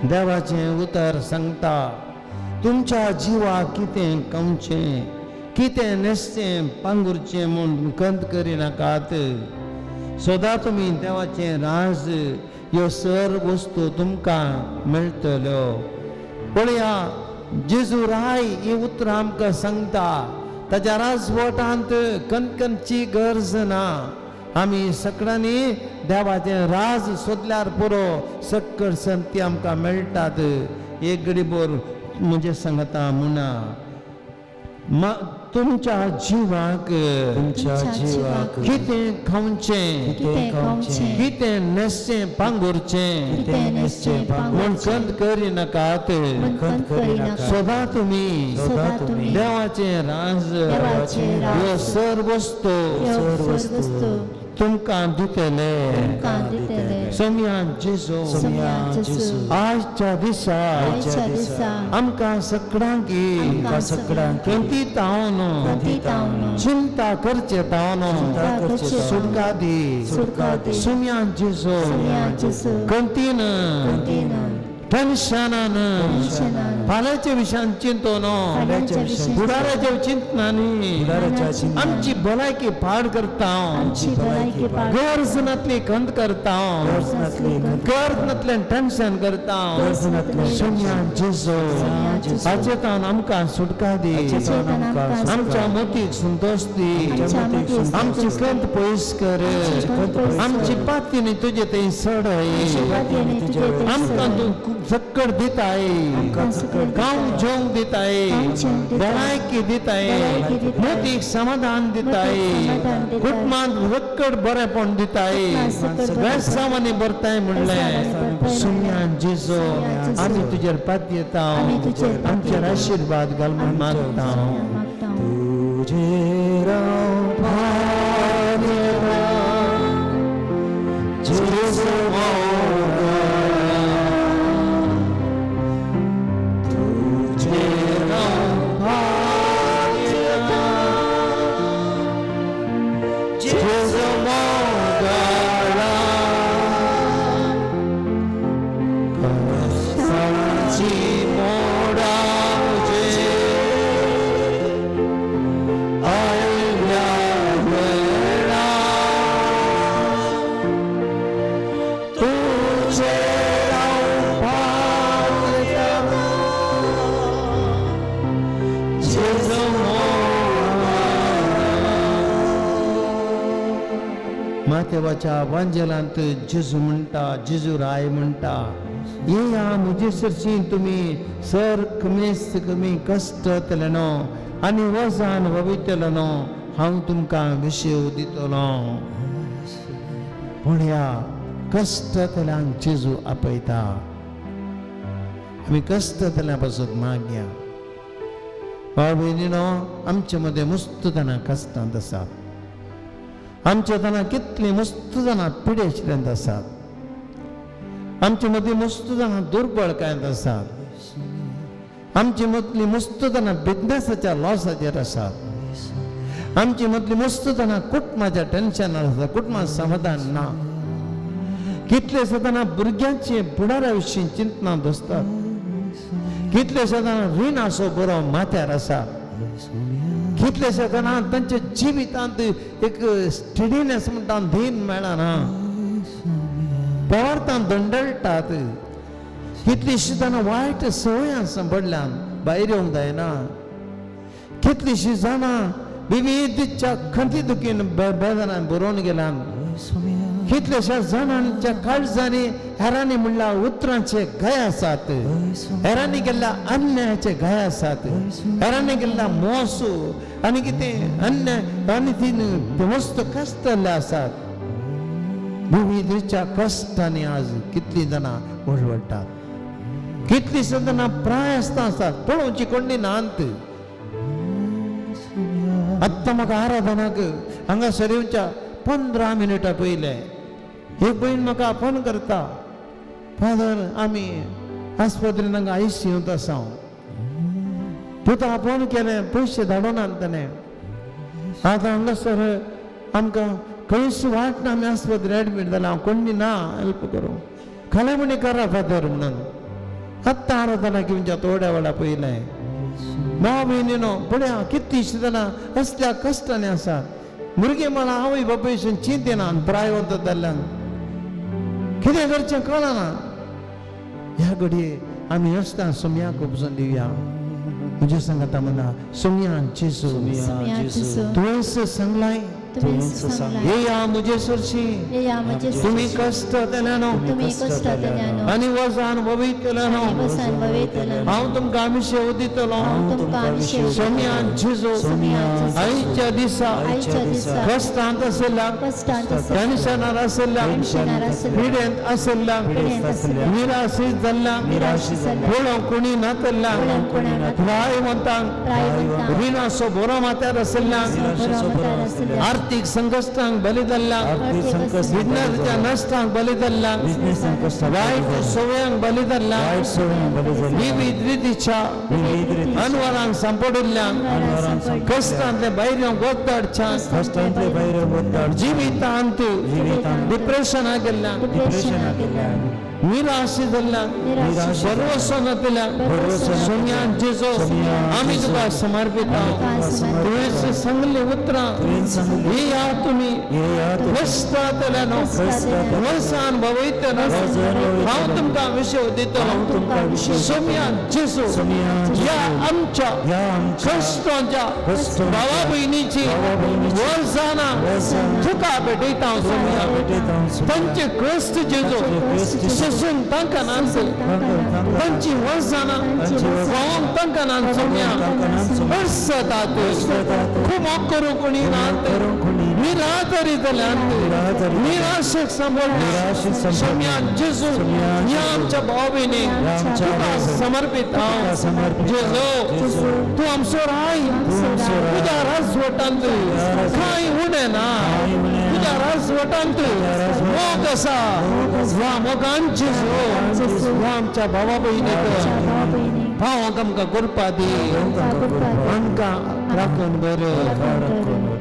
देवाचें उतर सांगता, तुमच्या जिवाक कितें खावचें, कितें न्हेसचें, पांगुरचें म्हूण खंत करिनाकात. सदां तुमी देवाचें राज ह्यो सर्व वस्तू तुमकां मेळटल्यो. पळया जेजू राय ही उतरां आमकां सांगता, ताच्या राजवटांत कणकणची गरज ना. आमी सगळ्यांनी देवाचें राज सोदल्यार पुरो, सक्कड संती आमकां मेळटात. एक गडीबोर म्हजें सांगता म्हणा, तुमच्या जिवाक तुमच्या जिवाक कितें खावचें, कितें खावचें, कितें न्हेसचें, पांगुरचें कितें न्हेसचें, म्हूण पांगुरचें खंत करिनाकात. म्हूण खंत करिनाकात. सदां तुमी सदां तुमी देवाचें राज देवाचें राज ह्यो सर्व वस्तू ह्यो सर्व वस्तू तुमकां दितले. तुमकां दितले. सोमयान जेजू, सोमया जेजू, आयच्या दिसा आयच्या दिसा आमकां सगळ्यांकी आमकां सगळ्यांक खंती तावन, खंती तावन, चिंता करचे तावन चिंता करचे तावन, सुटका दी. सुटका दी. सोमयान जेजू, सोमया जेजू, खंतीन, खंतीन, टेन्शनान, टेन्शनान, फाल्यांच्या विशयान चिंतून, फाल्यांच्या विशयान, फुडाराच्या चिंतनांनी फुडाराच्या चिंतनांनी, आमची भलायकी पाड करता, आमची भलायकी पाड, गरज नातली खंत करता, गरज नातली खंत, गरज नातल्यान टेन्शन करता. गरज नातलें सोमयान जेजू, हाचे तावन आमकां सुटका दी. हाचे तावन आमकां आमच्या मतीक संतोष दी. आमच्या मतीक आमची खंत पयस कर. खंत पयस कर. आमची पातीने तुजे थंय सडय. पातयेने तुजे थंय आमकां सडय. तूं सक्कड दिताय, आमकां सक्कड खावंक जेवंक दिताय, खावंक जेवंक दिताय, भलायकी दिताय, भलायकी दिताय, मतीक समाधान दिताय, मतीक समाधान दिताय, कुटुंबांत सक्कड बरेपण दिताय, कुटुंबांत सक्कड बरेपण, वेसावांनी भरताय म्हणलें. वेसावांनी भरताय. सुम्यान जेजू, सुम्यान जेजू, आमी तुजेर पातयेता, आमी तुजेर पातयेता, आमचेर आशिर्वाद घाल म्हूण मागता. मागता. तुजेर हांव पातयेतां, जेजू मोगा, तुजेर हांव पातयेतां, जेजू मोगाळा, कश्टांची मोडां म्हजेर आयल्या वेळार, तुजेर हांव पातयेतां, जेजू मोगाळा. मातेवाच्या वांजेलांत जेजू म्हणटा, जेजू राय म्हणटा, येया म्हजे सरशी तुमी सर कमीच कमी कश्ट जातले न्हू आनी वजान ववितले न्हू, हांव तुमकां विशेव दितलो. पूण ह्या कश्ट जातल्यांक जेजू आपयता. आमी कश्ट जातल्या पासत मागया. भाव भयणीनो, आमचे मदें मस्त जाणां कश्टांत आसात. आमच्या जाणां कितलीं मस्त जाणां पिडेशिल्ल्यांत आसात. आमचे मदीं मस्त जाणां दुर्बळकायेंत आसात. आमचे मदलीं मस्त जाणां बिजनेसाच्या लॉसाचेर आसात. आमचे मदलीं मस्त जाणां कुटुंबाच्या टेन्शनार आसात, कुटुंबात समाधान ना. कितले जाणां भुरग्यांचे फुडारा विशीं चिंतनां दसतात. कितले जाणां रिणाचो बरो माथ्यार आसा. कितले जाणां तांच्या जिवितांत एक स्टिडीनेस म्हणटा धीन मेळना, पवार्थान दंडळटात. कितलीशीं जाणां वायट संवयां सांपडल्यान भायर येवंक जायना. कितलीशीं जाणां विविधच्या खंती दुखीन बेदनान बरोवन गेल्यान. कितल्याश्या जाणांच्या काळजांनी हेरांनी म्हणल्यार उतरांचे घाय आसात, हेरांनी केल्ल्या अन्यायाचे घाय आसात, हेरांनी केल्ल्या मोस आनी कितें अन्याय आनी ती मस्त कश्टल्ले आसात. विविधच्या कश्टांनी आज कितलीं जाणां वळवळटात, कितलीं जाणां प्राय आसता आसात, पळोवची कोणी नात. आत्तां म्हाका आराधनाक हांगासर येवच्या 15 मिनटां पयलें एक भयण म्हाका फोन करता, फादर आमी आस्पत्रेन हांगा आयसीयूंत आसा. पुता फोन केलें, पयशे धाडून ताणें. आतां हांगासर आमकां खंयच वाट ना, आमी आस्पत्रेन एडमीट जाल्या, हांव कोणी ना हेल्प करूं, खालें म्हणी करा फादर म्हणून. आत्तां आराधना घेवच्या थोड्या वेळा पयलें भाव भयणीनो पळया कितलीशीं जाणां असल्या कश्टांनी आसात. भुरगीं मला आवय बापूयसून चिंतेना प्राय वता जाल्ल्यान कितें करचें कळना. ह्या घडये आमी आसता सोमयाक उपजून दिवया. म्हज्या सांगता म्हणा, सोमया जेजू, सोमया जेजू, तुवेंच सांगलाय, तुवेंच सांगलाय, येया म्हजे सरशी, येया म्हजे तुमी सरशी, कश्ट जातले न्हू, तुमी कश्ट जातले न्हू, आनी वजान वयतले न्हू, आनी वसान वयतले न्हू, हांव तुमकां विशेव दितलो. हांव तुमकां विशेव दितलो. सोमया जेजू, सोमया जेजू, आयच्या दिसा, आयच्या दिसा, कश्टांत आशिल्ल्या, कश्टांत आशिल्ल्या, टेन्शनार आशिल्ल्या, टेन्शनार आशिल्ल्या, पिडेंत आशिल्ल्या, पिडेंत आशिल्ल्या, निराशीत जाल्ल्या, निराशीत जाल्ल्या, पळोवंक कोणी नातल्ल्या, पळोवंक कोणी नातल्ल्या, प्रायवंतांक, प्रायवंतांक, रिणाचो बरो माथ्यार आशिल्ल्या, बरो माथ्यार आशिल्ल्या, आर्थीक संकश्टांक बली जाल्ल्या, बिजनेसाच्या नश्टांक बली जाल्ल्या, वायट सवयांक बली जाल्ल्या, विविध रितीच्या अनवरांक सांपडिल्ल्या, कश्टांतले भायर गोत्ताडच्या, जिवितांत डिप्रेशन गेल्ल्या, निराश जाल्ल्या, भरवसो नातिल्ल्या, सोम्या जेजो आमी तुका समर्पिता. तुवें सांगली उतरां ही या तुमी कश्टांतल्यान वर्सान भवयतना हांव तुमकां विशय दितलो. सोम्या जेजो ह्या आमच्या कश्टांच्या भावा भयणीची वर्साना तुका भेटयता. सोम्या तांचे कश्ट जेजो सोसून तांकां नाच, तांची वर्साना भावंक तांकां नाच. सोम्या वर्सतात खूब करूं कोणी नात, निरातरी जाल्यात, निराशेक सांबाळ्ळ्या. सोम्या जेजू ह्या आमच्या भाव भयणीक तुका समर्पित हांव. जेजू तूं आमचो राय, तुज्या राजवटांत कांय उणें ना, तुज्या राजवटांत मोग आसा. ह्या मोगान जेजू ह्या आमच्या भावा भयणीक भावांक आमकां करपा दी, आमकां राखून बरें.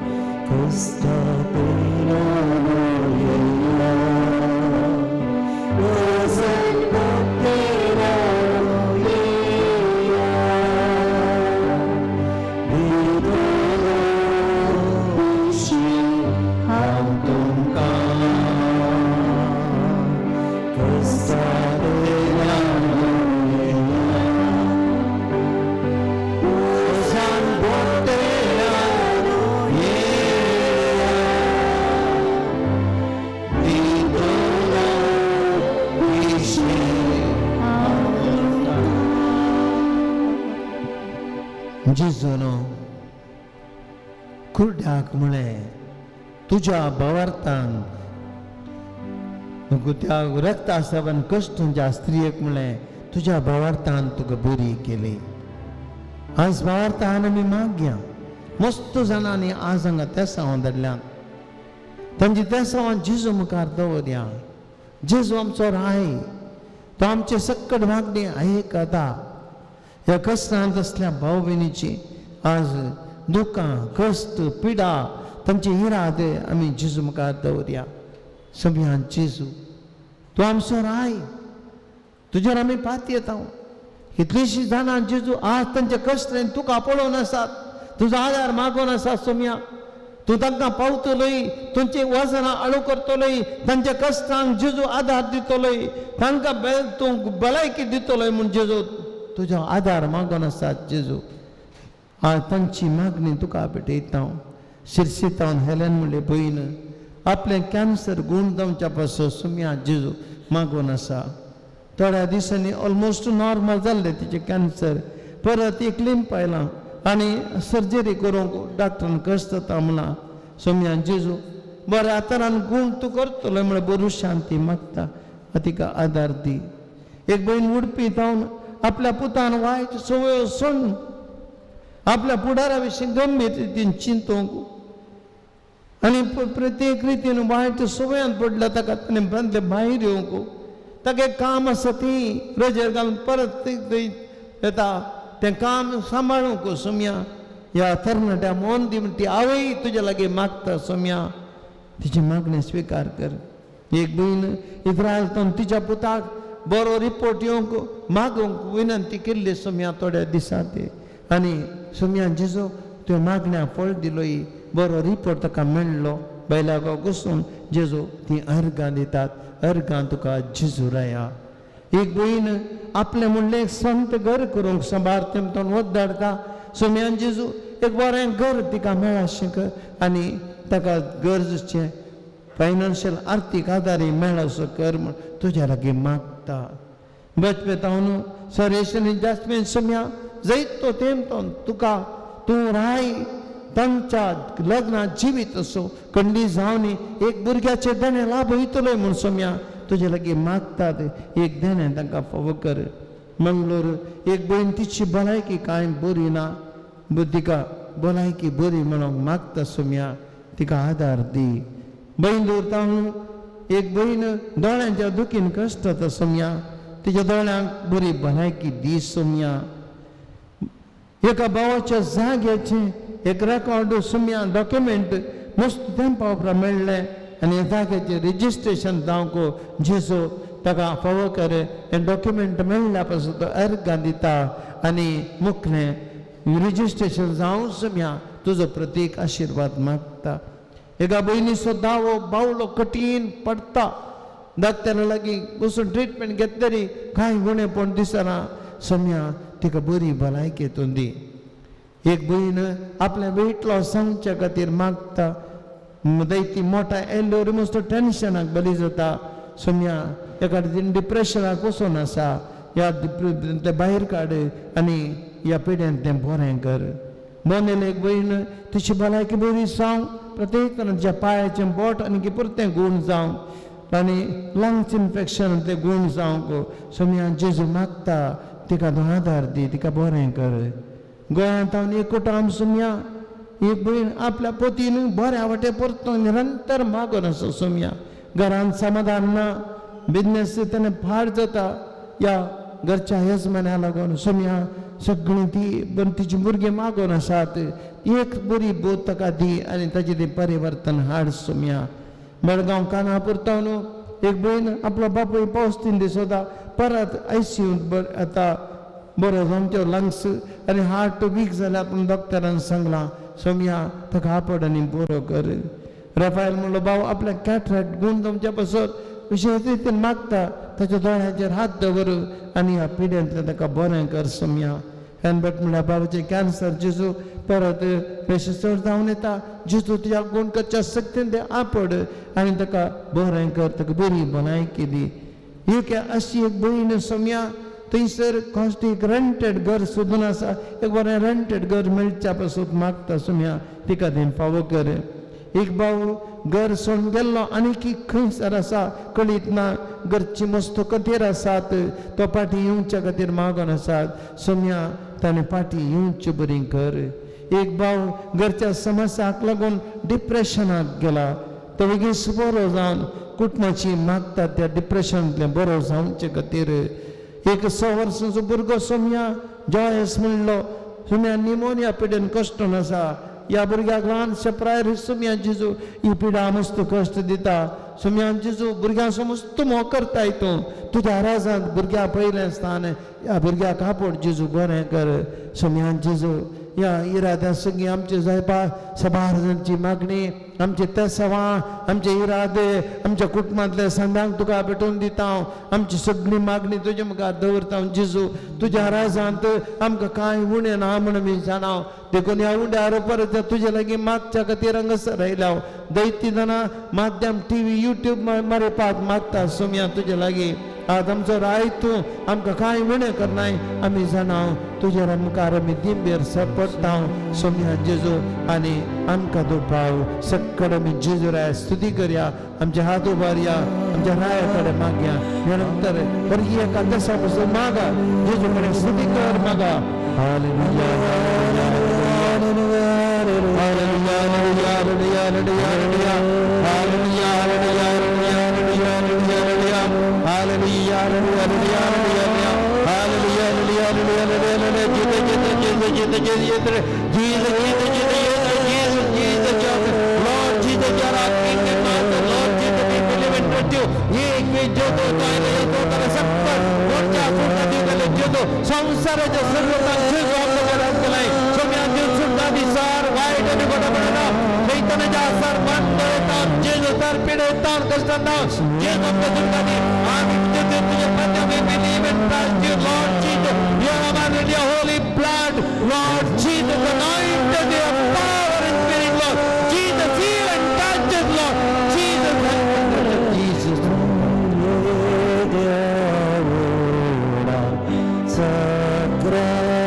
जेजून कुर्ड्याक म्हळें, तुज्या भावार्थान त्या रक्ता सावन कश्टांच्या स्त्रियेक म्हळें, तुज्या भावार्थान तुका बरी केली. आज भावार्थान आमी मागया. मस्त जाणांनी आज हांगा तेसांव धाडल्यात, तांची तेसांवां जेजू मुखार दवरया. जेजू आमचो राय, तो आमचे सक्कड मागणी आयकता. ह्या कश्टांत असल्या भाव भयणीची आज दुकां, कश्ट, पिडा, तांचे इरादे आमी जेजू मुखार दवरया. सगळ्यान जेजू तूं आमचो राय, तुजेर आमी पातयेता. कितलींशीं जाणां जेजू आज तांचे कश्ट तुका पळोवन आसात, तुजो आदार मागोवन आसात. सोम्या तूं तांकां पावतलोय, तुमची वजनां आळू करतलोय, तांच्या कश्टांक जेजू आदार दितलोय, तांकां तूं भलायकी दितलोय म्हूण जेजू तुजो आदार मागोवन आसात. जेजू आज तांची मागणी तुका भेटयता. हांव शिरसीतावन हेलेन म्हणले भयण आपलें कॅन्सर गूण जावच्या पासून सुम्या जेजू मागून आसा. थोड्या दिसांनी ऑलमोस्ट नॉर्मल जाल्लें तिचें कॅन्सर, परत एक लिंप आयलां आनी सर्जरी करूंक डॉक्टरान कश्ट जाता म्हणलां. सोम्या जेजू बऱ्या तरान गूण तूं करतलो म्हळ्यार बरी शांती मागता, तिका आदार दी. एक भयण उडपी जावन आपल्या पुतान वायट संवयो सोडून आपल्या फुडारा विशीं गंभीर रितीन चिंतूंक आनी प्रत्येक रितीन वायट संवयांत पडल्या ताका ताणें बांदले भायर येवंक. ताका एक काम आसा ती रजेर घालून परत थंय येता, तें काम सांबाळूंक. सोम्या ह्या तरणाट्या मोन दी म्हण ती आवय तुज्या लागीं मागता. सोम्या तिची मागणें स्विकार कर. एक भयण इस्रायल तिच्या पुताक बरो रिपोर्ट येवंक मागूंक विनंती केल्ली सोम्या थोड्या दिसां ते, आनी सोम्या जेजू त्यो मागण्या फळ दिलोय, बरो रिपोर्ट ताका मेळ्ळो. बायल्या घुसून जेजू ती अर्गां दितात, अर्गां तुका जेजू राया. एक भयण आपलें म्हणलें एक संत घर करूंक सांबार तेमतोन वत धाडटा. सोम्यान जेजू एक बरें घर तिका मेळाशें कर आनी ताका गरजेचें फायनान्शियल आर्थीक आदारय मेळसो कर म्हूण तुज्या लागीं मागता. बचपेतावन सरेश आनी जास्मीन सोम्या जैतो तेमतोन तुका तूं राय तांच्या लग्नात जिवीत असो कंडी जावन एक भुरग्याचें देणें लाभ वयतलोय म्हूण सोम्या तुजे लागीं मागतात. एक देणें तांकां फावो कर. मंगळूर एक भयण तिची भलायकी कांय बरी ना, तिका भलायकी बरी म्हणूंक मागता. सोम्या तिका आदार दी. बैंदूर तावन एक भयण दोळ्यांच्या दुखीन कश्ट जाता सोम्या, तिच्या दोळ्यांक बरी भलायकी दी सोम्या. एका भावाच्या जाग्याचें एक रेकॉर्ड सोम्या डॉक्युमेंट मस्त तेंपा उपरांत मेळ्ळें आनी जाग्याचें रजिस्ट्रेशन जावंक जेजू ताका फावो कर हें डॉक्युमेंट मेळ्ळ्या पासून तो अर्गां दिता आनी मुखलें रजिस्ट्रेशन जावं सोम्या तुजो प्रतीक आशिर्वाद मागता. एका भयणीचो दावो बावलो कठीण पडटा, डॉक्टरा लागीं वचून ट्रिटमेंट घेतली कांय उणेपण दिसना सोम्या, तिका बरी भलायकी दी. एक भयण आपलें वेट लॉस जावच्या खातीर मागता, दैती मोठा येयल्लो मस्त टेन्शनाक बरी जाता सोम्या, एका डिप्रेशनाक वचून आसा, ह्या तें भायर काड आनी ह्या पिड्यान तें बरें कर. मोनेल एक भयण तिची भलायकी बरी जावं, प्रत्येक तिच्या पांयाचें बोट आनी पुरतें गूण जावं आनी लंग्स इन्फेक्शन तें गूण जावंक सोम्या जेजू मागता, तिका तूं आदार दी, तिका बरें कर. गोंयांत हांव एक कुटाम सोम्या एक भयण आपल्या पोतीन बऱ्या वाटे परतो निरंतर मागून आसा सोम्या, घरांत समाधान ना, बिजनेस तेन्ना फार जाता ह्या घरच्या येजमान्या लागून सोम्या, सगळीं ती तिची भुरगीं मागून आसात, एक बरी बोध ताका दी आनी ताचें तें परिवर्तन हाड सोम्या. बेळगांव कानापूर न्हू एक भयण आपलो बापूय पावस 3 दीस वता परत आयसीयूंत आतां बरो जावचे लंग्स आनी हार्ट वीक जाल्यार पूण डॉक्टरान सांगलां सोम्या ताका आपड आनी बरो कर. रफायल म्हणलो भाव आपल्या कॅटरॅक्ट गूण जावच्या पासत विशेश रितीन मागता, ताच्या दोळ्यांचेर हात दवर आनी ह्या पिड्यांतल्यान ताका बरें कर सोम्या. हेनबट म्हणल्यार बाबाचें कॅन्सर जेजू परत बेशे चड जावन येता, जेजू तुज्या गूण करच्या शक्तीन तें आपड आनी ताका बरें कर, ताका बरी भलायकी दी. एक अशी एक भयण सोम्या थंयसर कॉस्ट एक रेंटेड घर सोदून आसा, एक बरें रेंटेड घर मेळच्या पासून मागता सोम्या, तिका तें फावो कर. एक भाव घर सोडून गेल्लो आनी की खंयसर आसा कळीत ना, घरची मस्त कथेर आसात, तो पाटी येवच्या खातीर मागून आसात सोम्या, ताणें पाटी येवचे बरी कर. एक भाव घरच्या समस्याक लागून डिप्रेशनाक गेला, तो बेगीन बरो जावन कुटुंबाची मागता त्या डिप्रेशनांतलें बरो जावचे खातीर. एक 100 वर्सांचो भुरगो सोम्या जॉयस म्हणलो सोम्या निमोनिया पिडेन कश्टून आसा, ह्या भुरग्याक ल्हानशा प्रायर सोम्या जेजू ही पिडा मस्त कश्ट दिता सोम्या जेजू, भुरग्यांचो मस्त मोग करताय तूं, तुज्या राजांत भुरग्या पयलें स्थान, ह्या भुरग्याक आपोड जेजू बरें कर सोम्या जेजू. ह्या इराद्या सगळीं आमचे सायबा सबार जांची मागणी, आमचे तेसवां, आमचे इरादे, आमच्या कुटुंबांतल्या संदांक तुका भेटोवन दिता हांव, आमची सगळी मागणी तुजे मुखार दवरता हांव जेजू. तुज्या राजांत आमकां कांय उणें ना म्हूण आमी जाणा, देखून ह्या उंड्यार परत तुजे लागीं मागच्या खातीर हांगासर आयल्या हांव. दैत्यजना माध्यम टीव्ही युट्यूब मरेपाक मागता सोम्या तुजे लागीं, आज आमचो राय तूं आमकां कांय उणें करनाय आमी जाणा, तुज्या मुखार आमी दिंबेर पडटा सोम्या जेजू आनी आमकां तूं पाव. सक्कड आमी जेजू राय स्तुती करया, आमचे हात उबारया, आमच्या राया कडेन मागया, निरंतर वर्गी एका दसा पसून मागा जेजू कडेन स्तुती कर मागा. Hallelujah hallelujah hallelujah hallelujah hallelujah hallelujah hallelujah hallelujah hallelujah hallelujah hallelujah hallelujah hallelujah. Jeet Jeet Jeet Jeet Jeet Jeet Jeet Jeet Jeet Jeet Lord Jesus, you are our King and Master. Lord Jesus, we believe and trust you. एक जो तो तो तारा सब मोर्चा सुनता दिवले जो संसाराच्या सर्वता जेजू आपल्या घरात गेलाय सोम्या सुद्धा दिसार वाईट आणि गोडपणा चैतन्याच्या आसार बंद येतात जेजू तर पिढ येतात कष्टांना जेजू आपल्या सुद्धा आम्ही तुझे पद्य we believe and trust you, Lord Jesus. You are our your holy blood, Lord Jesus, anointed your power and spirit, Lord Jesus, heal and touch us, Lord Jesus, Jesus. Sacramenta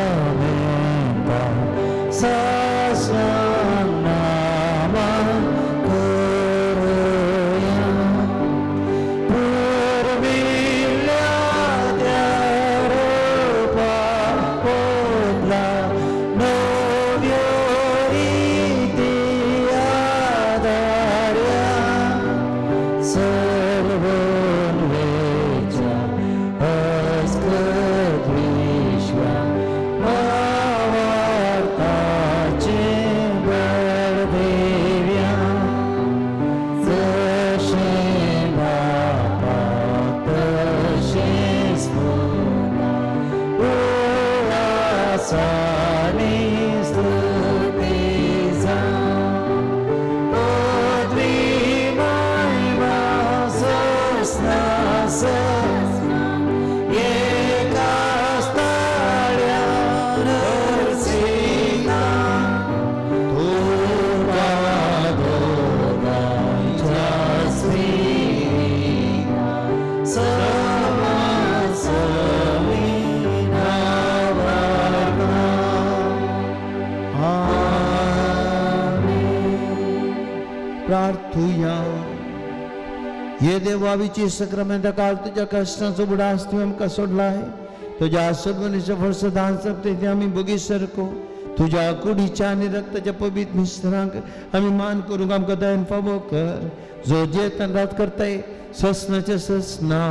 sasanama kuruya purvi आनी स्तुती जावं. पदवी महिमा सस्ना सस्ना एकाच ताळ्यान अर्चिता तुका दोगांयच्या स्पिरिता समसमी नांवार्ता. प्रार्थुया. ये देवावीची सक्रमेंता काल तुझ्या कष्टांचो बुडास तुवें आमकां सोडलाय. तुज्या सद्गुणीचें फळ सदांच जपते ते आमी भोगी सरको. तुज्या कुडीच्या आनी रक्ताच्या पवित्र मिश्रांक आमी मान करूंक आमकां दयन फावो कर, जो जेतन रात करताय ससनाचे ससना.